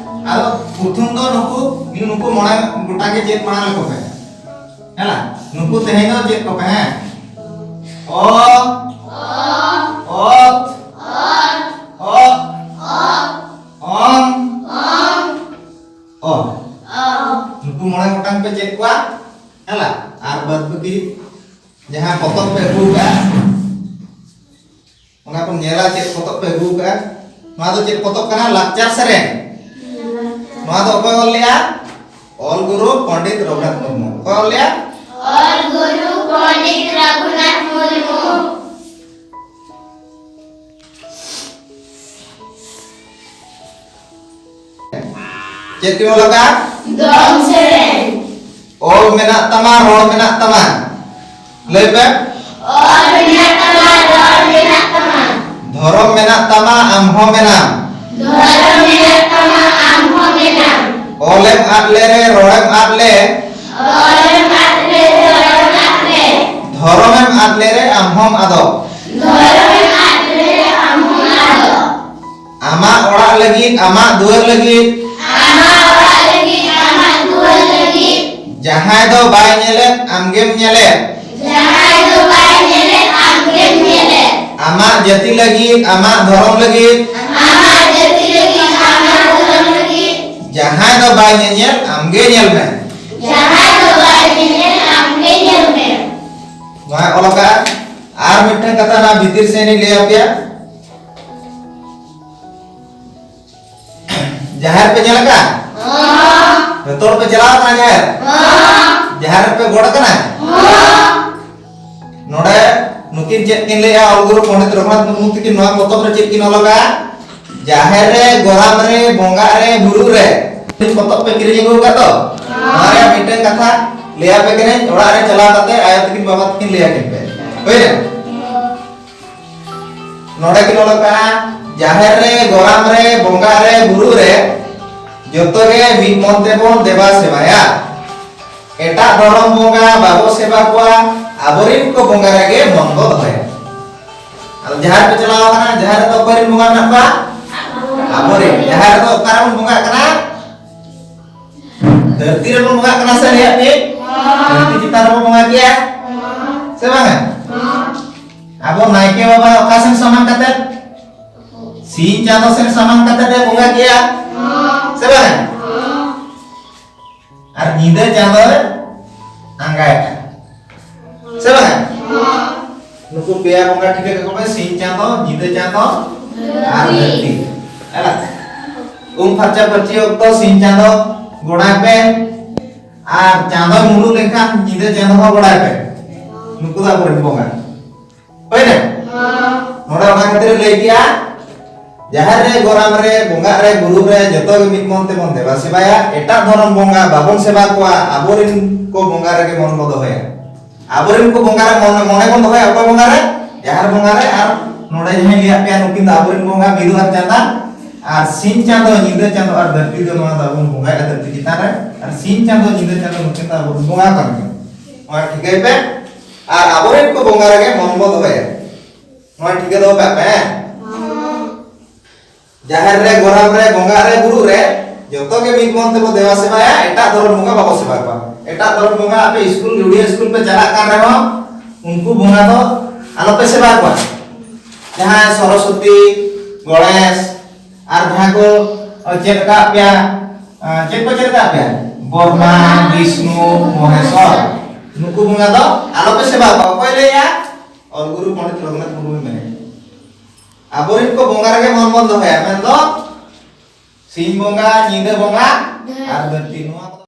ᱟᱫᱚ ᱯᱨᱚᱛᱷᱚᱢ ᱫᱚ ᱱᱩᱠᱩ, ᱱᱩᱠᱩ ᱢᱚᱬᱮ ᱜᱚᱴᱟᱝ ᱜᱮ ᱪᱮᱫ ᱢᱟᱲᱟᱝ ᱞᱮᱠᱚ ᱯᱮ᱾ ᱦᱮᱸ ᱞᱟ? ᱱᱩᱠᱩ ᱛᱮᱦᱮᱧ ᱫᱚ ᱪᱮᱫ ᱠᱚᱯᱮ, ᱦᱮᱸ? ᱚ, ᱚᱛ, ᱚᱜ, ᱚᱝ, ᱚ᱾ ᱱᱩᱠᱩ ᱢᱚᱬᱮ ᱜᱚᱴᱟᱝ ᱯᱮ ᱪᱮᱫ ᱠᱚᱣᱟ, ᱦᱮᱸ ᱞᱟ? ᱟᱨ ᱵᱟᱫ ᱵᱟᱹᱠᱤ ᱡᱟᱦᱟᱸ ᱯᱚᱛᱚᱵ ᱯᱮ ᱟᱹᱜᱩ ᱠᱟᱜᱼᱟ, ᱚᱱᱟ ᱠᱚ ᱧᱮᱞᱟ ᱪᱮᱫ ᱯᱚᱛᱚᱵ ᱯᱮ ᱟᱹᱜᱩ ᱠᱟᱜᱼᱟ᱾ ᱱᱚᱣᱟ ᱫᱚ ᱪᱮᱫ ᱯᱚᱛᱚᱵ ᱠᱟᱱᱟ? ᱞᱟᱠᱪᱟᱨ ᱥᱮᱨᱮᱧ᱾ ᱱᱚᱣᱟ ᱫᱚ ᱚᱠᱚᱭ ᱚᱞ ᱞᱮᱜᱼᱟ? ᱚᱞ ᱜᱩᱨᱩ ᱯᱚᱱᱰᱤᱛ ᱨᱚᱜᱷᱩᱱᱟᱛᱷ ᱢᱩᱨᱢᱩ᱾ ᱚᱠᱚᱭ ᱚᱞ ᱞᱮᱜᱼᱟ? ᱚᱞ ᱜᱩᱨᱩ ᱯᱚᱱᱰᱤᱛ ᱨᱚᱜᱷᱩᱱᱟᱛᱷ ᱢᱩᱨᱢᱩ᱾ ᱪᱮᱫ ᱯᱮ ᱚᱞ ᱟᱠᱟᱫ? ᱫᱚᱝ ᱥᱮᱨᱮᱧ᱾ ᱚᱞ ᱢᱮᱱᱟᱜ ᱛᱟᱢᱟ, ᱨᱚᱲ ᱢᱮᱱᱟᱜ ᱛᱟᱢᱟ᱾ ᱞᱟᱹᱭ ᱯᱮ᱾ ᱚᱞ ᱢᱮᱱᱟᱜ ᱛᱟᱢᱟ, ᱨᱚᱲ ᱢᱮᱱᱟᱜ ᱛᱟᱢᱟ᱾ ᱫᱷᱚᱨᱚᱢ ᱢᱮᱱᱟᱜ ᱛᱟᱢᱟ, ᱟᱢ ᱦᱚᱸ ᱢᱮᱱᱟᱢ᱾ ᱫᱷᱚᱨᱚᱢ ᱢᱮᱱᱟᱜ ᱛᱟᱢᱟ, ᱟᱢ ᱦᱚᱸ ᱢᱮᱱᱟᱢ᱾ ᱚᱞᱮᱢ ᱟᱫ ᱞᱮᱨᱮ, ᱨᱚᱲᱮᱢ ᱟᱫ ᱞᱮ᱾ ᱚᱞᱮᱢ ᱟᱫ ᱞᱮᱨᱮ, ᱨᱚᱲᱮᱢ ᱟᱫ ᱞᱮ᱾ ᱫᱷᱚᱨᱚᱢᱮᱢ ᱟᱫ ᱞᱮᱨᱮ, ᱟᱢ ᱦᱚᱸᱢ ᱟᱫᱚᱜ᱾ ᱫᱷᱚᱨᱚᱢᱮᱢ ᱟᱫ ᱞᱮᱨᱮ, ᱟᱢ ᱦᱚᱸᱢ ᱟᱫᱚᱜ᱾ ᱟᱢᱟᱜ ᱚᱲᱟᱜ ᱞᱟᱹᱜᱤᱫ, ᱟᱢᱟᱜ ᱫᱩᱣᱟᱹᱨ ᱞᱟᱹᱜᱤᱫ᱾ ᱟᱢᱟᱜ ᱚᱲᱟᱜ ᱞᱟᱹᱜᱤᱫ, ᱟᱢᱟᱜ ᱫᱩᱣᱟᱹᱨ ᱞᱟᱹᱜᱤᱫ᱾ ᱡᱟᱦᱟᱸᱭ ᱫᱚ ᱵᱟᱭ ᱧᱮᱞᱮᱫ, ᱟᱢᱜᱮᱢ ᱧᱮᱞᱮᱫ᱾ ᱡᱟᱦᱟᱸᱭ ᱫᱚ ᱵᱟᱭ ᱧᱮᱞᱮᱫ, ᱟᱢᱜᱮᱢ ᱧᱮᱞᱮᱫ᱾ ᱟᱢᱟᱜ ᱡᱟᱹᱛᱤ ᱞᱟᱹᱜᱤᱫ, ᱟᱢᱟᱜ ᱫᱷᱚᱨᱚᱢ ᱞᱟᱹᱜᱤᱫ᱾ ᱟᱢᱟᱜ ᱡᱟᱹᱛᱤ ᱞᱟᱹᱜᱤᱫ, ᱟᱢᱟᱜ ᱫᱷᱚᱨᱚᱢ ᱞᱟᱹᱜᱤᱫ᱾ ᱡᱟᱦᱟᱸᱭ ᱫᱚ ᱵᱟᱭ ᱧᱮᱧᱮᱞ, ᱟᱢᱜᱮ ᱧᱮᱞ ᱢᱮ᱾ ᱡᱟᱦᱟᱸᱭ ᱫᱚ ᱵᱟᱭ ᱧᱮᱧᱮᱞ, ᱟᱢᱜᱮ ᱧᱮᱞ ᱢᱮ᱾ ᱱᱚᱣᱟ ᱚᱞ ᱟᱠᱟᱫ᱾ ᱟᱨ ᱢᱤᱫᱴᱟᱝ ᱠᱟᱛᱷᱟ ᱱᱚᱣᱟ ᱵᱷᱤᱛᱤᱨ ᱥᱮᱱ ᱤᱧ ᱞᱟᱹᱭ ᱟᱯᱮᱭᱟ᱾ ᱡᱟᱦᱮᱨ ᱯᱮ ᱧᱮᱞ ᱟᱠᱟᱫ? ᱦᱚᱸ᱾ ᱡᱚᱛᱚ ᱦᱚᱲ ᱯᱮ ᱪᱟᱞᱟᱣ ᱟᱠᱟᱱᱟ ᱡᱟᱦᱮᱨ? ᱦᱚᱸ᱾ ᱡᱟᱦᱮᱨ ᱨᱮᱯᱮ ᱜᱚᱰ ᱟᱠᱟᱱᱟ? ᱦᱚᱸ᱾ ᱱᱚᱰᱮ ᱱᱩᱠᱤᱱ ᱪᱮᱫ ᱠᱤᱱ ᱞᱟᱹᱭᱟ, ᱚᱞ ᱜᱩᱨᱩ ᱯᱚᱱᱰᱤᱛ ᱨᱚᱜᱷᱩᱱᱟᱛᱷ ᱢᱩᱨᱢᱩ ᱛᱟᱹᱠᱤᱱ ᱱᱚᱣᱟ ᱯᱚᱛᱚᱵ ᱨᱮ ᱪᱮᱫ ᱠᱤᱱ ᱚᱞ ᱟᱠᱟᱫ? ᱡᱟᱦᱮᱨ ᱨᱮ, ᱜᱚᱨᱟᱢ ᱨᱮ, ᱵᱚᱸᱜᱟᱜ ᱨᱮ, ᱵᱩᱨᱩᱜ ᱨᱮ᱾ ᱯᱚᱛᱚᱵ ᱯᱮ ᱠᱤᱨᱤᱧ ᱟᱹᱜᱩ ᱟᱠᱟᱫ ᱛᱚ? ᱱᱚᱣᱟ ᱨᱮᱭᱟᱜ ᱢᱤᱫᱴᱟᱝ ᱠᱟᱛᱷᱟ ᱞᱟᱹᱭ ᱟᱯᱮ ᱠᱟᱹᱱᱟᱹᱧ, ᱚᱲᱟᱜ ᱨᱮ ᱪᱟᱞᱟᱣ ᱠᱟᱛᱮ ᱟᱭᱳ ᱛᱟᱹᱠᱤᱱ, ᱵᱟᱵᱟ ᱛᱟᱹᱠᱤᱱ ᱞᱟᱹᱭ ᱟᱹᱠᱤᱱ ᱯᱮ᱾ ᱦᱩᱭᱱᱟ? ᱱᱚᱰᱮ ᱠᱤᱱ ᱚᱞ ᱟᱠᱟᱫᱼᱟ, ᱡᱟᱦᱮᱨ ᱨᱮ, ᱜᱚᱨᱟᱢ ᱨᱮ, ᱵᱚᱸᱜᱟ ᱨᱮ, ᱵᱩᱨᱩ ᱨᱮ, ᱡᱚᱛᱚ ᱜᱮ ᱢᱤᱫ ᱢᱚᱱ ᱛᱮᱵᱚᱱ ᱫᱮᱵᱟ ᱥᱮᱵᱟᱭᱟ᱾ ᱮᱴᱟᱜ ᱫᱷᱚᱨᱚᱢ ᱵᱚᱸᱜᱟ ᱵᱟᱵᱚ ᱥᱮᱵᱟ ᱠᱚᱣᱟ, ᱟᱵᱚᱨᱮᱱ ᱠᱚ ᱵᱚᱸᱜᱟ ᱨᱮᱜᱮ ᱢᱚᱱ ᱵᱚ ᱫᱚᱦᱚᱭᱟ᱾ ᱟᱫᱚ ᱡᱟᱦᱮᱨ ᱯᱮ ᱪᱟᱞᱟᱣ ᱟᱠᱟᱱᱟ, ᱡᱟᱦᱮᱨ ᱨᱮᱫᱚ ᱚᱠᱚᱭ ᱨᱮᱱ ᱵᱚᱸᱜᱟ ᱢᱮᱱᱟᱜ ᱠᱚᱣᱟ? ᱟᱵᱚᱨᱮᱱ᱾ ᱡᱟᱦᱮᱨ ᱨᱮᱫᱚ ᱚᱠᱟ ᱨᱮᱵᱚᱱ ᱵᱚᱸᱜᱟᱜ ᱠᱟᱱᱟ? ᱫᱷᱟᱹᱨᱛᱤ ᱨᱮᱵᱚᱱ ᱵᱚᱸᱜᱟᱜ ᱠᱟᱱᱟ ᱥᱮ ᱞᱟᱹᱭᱟᱜ ᱯᱮ? ᱫᱷᱟᱹᱨᱛᱤ ᱪᱮᱛᱟᱱ ᱨᱮᱵᱚᱱ ᱵᱚᱸᱜᱟ ᱠᱮᱭᱟ, ᱥᱮ ᱵᱟᱝᱟ? ᱟᱵᱚ ᱱᱟᱭᱠᱮ ᱵᱟᱵᱟ ᱚᱠᱟ ᱥᱮᱱ ᱥᱟᱢᱟᱝ ᱠᱟᱛᱮ? ᱥᱤᱧ ᱪᱟᱸᱫᱚ ᱥᱮᱱ ᱥᱟᱢᱟᱝ ᱠᱟᱛᱮ ᱮ ᱵᱚᱸᱜᱟ ᱠᱮᱭᱟ, ᱥᱮ ᱵᱟᱝᱟ? ᱟᱨ ᱧᱤᱫᱟᱹ ᱪᱟᱸᱫᱚᱭ ᱟᱸᱜᱟᱭᱟ, ᱥᱮ ᱵᱟᱝᱟ? ᱱᱩᱠᱩ ᱯᱮᱭᱟ ᱵᱚᱸᱜᱟ ᱴᱷᱤᱠᱟᱹ ᱠᱟᱠᱚ ᱯᱮ, ᱥᱤᱧ ᱪᱟᱸᱫᱚ, ᱧᱤᱫᱟᱹ ᱪᱟᱸᱫᱚ ᱟᱨ ᱫᱷᱟᱹᱨᱛᱤ᱾ ᱦᱮᱞᱟ? ᱩᱢ ᱯᱷᱟᱨᱪᱟ ᱯᱷᱟᱹᱨᱪᱤ ᱚᱠᱛᱚ ᱥᱤᱧ ᱪᱟᱸᱫᱚ ᱜᱚᱲᱟᱭ ᱯᱮ, ᱟᱨ ᱪᱟᱸᱫᱚᱭ ᱢᱩᱞᱩᱜ ᱞᱮᱱᱠᱷᱟᱱ ᱧᱤᱫᱟᱹ ᱪᱟᱸᱫᱚ ᱦᱚᱸ ᱜᱚᱲᱟᱭ ᱯᱮ᱾ ᱱᱩᱠᱩ ᱫᱚ ᱟᱵᱚᱨᱮᱱ ᱵᱚᱸᱜᱟ᱾ ᱦᱩᱭᱱᱟ? ᱱᱚᱰᱮ ᱚᱱᱟ ᱠᱷᱟᱹᱛᱤᱨ ᱞᱟᱹᱭ ᱠᱮᱜᱼᱟ, ᱡᱟᱦᱮᱨ ᱨᱮ, ᱜᱚᱨᱟᱢ ᱨᱮ, ᱵᱚᱸᱜᱟᱜ ᱨᱮ, ᱵᱩᱨᱩ ᱨᱮ, ᱡᱚᱛᱚ ᱜᱮ ᱢᱤᱫ ᱢᱚᱱ ᱛᱮᱵᱚᱱ ᱫᱮᱵᱟ ᱥᱮᱵᱟᱭᱟ᱾ ᱮᱴᱟᱜ ᱫᱷᱚᱨᱚᱢ ᱵᱚᱸᱜᱟ ᱵᱟᱵᱚᱱ ᱥᱮᱵᱟ ᱠᱚᱣᱟ, ᱟᱵᱚᱨᱮᱱ ᱠᱚ ᱵᱚᱸᱜᱟ ᱨᱮᱜᱮ ᱢᱚᱱ ᱵᱚ ᱫᱚᱦᱚᱭᱟ᱾ ᱟᱵᱚᱨᱮᱱ ᱠᱚ ᱵᱚᱸᱜᱟ ᱨᱮ ᱢᱚᱱ, ᱢᱚᱱᱮ ᱵᱚᱱ ᱫᱚᱦᱚᱭᱟ᱾ ᱚᱠᱚᱭ ᱵᱚᱸᱜᱟ ᱨᱮ? ᱡᱟᱦᱮᱨ ᱵᱚᱸᱜᱟ ᱨᱮ᱾ ᱟᱨ ᱱᱚᱰᱮ ᱡᱟᱦᱟᱸᱭ ᱞᱟᱹᱭᱟᱫ ᱯᱮᱭᱟ, ᱱᱩᱠᱤᱱ ᱫᱚ ᱟᱵᱚᱨᱮᱱ ᱵᱚᱸᱜᱟ, ᱢᱤᱨᱩ ᱟᱨ ᱪᱟᱸᱫᱟ᱾ ᱟᱨ ᱥᱤᱧ ᱪᱟᱸᱫᱚ, ᱧᱤᱫᱟᱹ ᱪᱟᱸᱫᱚ ᱟᱨ ᱫᱷᱟᱹᱨᱛᱤ ᱫᱚ ᱱᱚᱣᱟ ᱫᱚ ᱟᱵᱚ ᱵᱚᱸᱜᱟᱭᱟ ᱫᱷᱟᱹᱨᱛᱤ ᱪᱮᱛᱟᱱ ᱨᱮ᱾ ᱟᱨ ᱥᱤᱧ ᱪᱟᱸᱫᱚ, ᱧᱤᱫᱟᱹ ᱪᱟᱸᱫᱚ ᱱᱩᱠᱤᱱ ᱫᱚ ᱟᱵᱚᱨᱮᱱ ᱵᱚᱸᱜᱟ ᱠᱟᱱᱟ ᱠᱤᱱ᱾ ᱱᱚᱣᱟ ᱴᱷᱤᱠᱟᱹᱭ ᱯᱮ᱾ ᱟᱨ ᱟᱵᱚᱨᱮᱱ ᱠᱚ ᱵᱚᱸᱜᱟ ᱨᱮᱜᱮ ᱢᱚᱱ ᱵᱚ ᱫᱚᱦᱚᱭᱟ᱾ ᱱᱚᱣᱟ ᱴᱷᱤᱠᱟᱹ ᱫᱚᱦᱚ ᱠᱟᱜ ᱯᱮ, ᱦᱮᱸ? ᱡᱟᱦᱮᱨ ᱨᱮ, ᱜᱚᱨᱟᱢ ᱨᱮ, ᱵᱚᱸᱜᱟ ᱨᱮ, ᱵᱩᱨᱩ ᱨᱮ, ᱡᱚᱛᱚ ᱜᱮ ᱢᱤᱫ ᱢᱚᱱ ᱛᱮᱵᱚ ᱫᱮᱵᱟ ᱥᱮᱵᱟᱭᱟ᱾ ᱮᱴᱟᱜ ᱫᱷᱚᱨᱚᱢ ᱵᱚᱸᱜᱟ ᱵᱟᱵᱚ ᱥᱮᱵᱟ ᱠᱚᱣᱟ᱾ ᱮᱴᱟᱜ ᱫᱷᱚᱨᱚᱢ ᱵᱚᱸᱜᱟ ᱟᱯᱮ ᱥᱠᱩᱞ, ᱡᱩᱲᱤᱭᱟᱹ ᱥᱠᱩᱞ ᱯᱮ ᱪᱟᱞᱟᱜ ᱠᱟᱱ ᱨᱮᱦᱚᱸ, ᱩᱱᱠᱩ ᱵᱚᱸᱜᱟ ᱫᱚ ᱟᱞᱚᱯᱮ ᱥᱮᱵᱟ ᱠᱚᱣᱟ᱾ ᱡᱟᱦᱟᱸᱭ ᱥᱚᱨᱚᱥᱚᱛᱤ, ᱜᱚᱬᱮᱥ, ᱟᱨ ᱡᱟᱦᱟᱸ ᱠᱚ ᱪᱮᱫ ᱟᱠᱟᱫ ᱯᱮᱭᱟ, ᱪᱮᱫ ᱠᱚ ᱪᱮᱫ ᱟᱠᱟᱫ ᱯᱮᱭᱟ? ᱵᱨᱚᱦᱢᱟ, ᱵᱤᱥᱱᱩ, ᱢᱚᱦᱮᱥᱣᱚᱨ, ᱱᱩᱠᱩ ᱵᱚᱸᱜᱟ ᱫᱚ ᱟᱞᱚᱯᱮ ᱥᱮᱵᱟ ᱠᱚᱣᱟ᱾ ᱚᱠᱚᱭ ᱞᱟᱹᱭᱟ? ᱚᱞ ᱜᱩᱨᱩ ᱯᱚᱱᱰᱤᱛ ᱨᱚᱜᱷᱩᱱᱟᱛᱷ ᱢᱩᱨᱢᱩᱭ ᱢᱮᱱᱮᱫ᱾ ᱟᱵᱚᱨᱮᱱ ᱠᱚ ᱵᱚᱸᱜᱟ ᱨᱮᱜᱮ ᱢᱚᱱ ᱵᱚᱱ ᱫᱚᱦᱚᱭᱟ, ᱢᱮᱱᱫᱚ ᱥᱤᱧ ᱵᱚᱸᱜᱟ, ᱧᱤᱫᱟᱹ ᱵᱚᱸᱜᱟ ᱟᱨ ᱫᱷᱟᱹᱨᱛᱤ, ᱱᱚᱣᱟ ᱠᱚ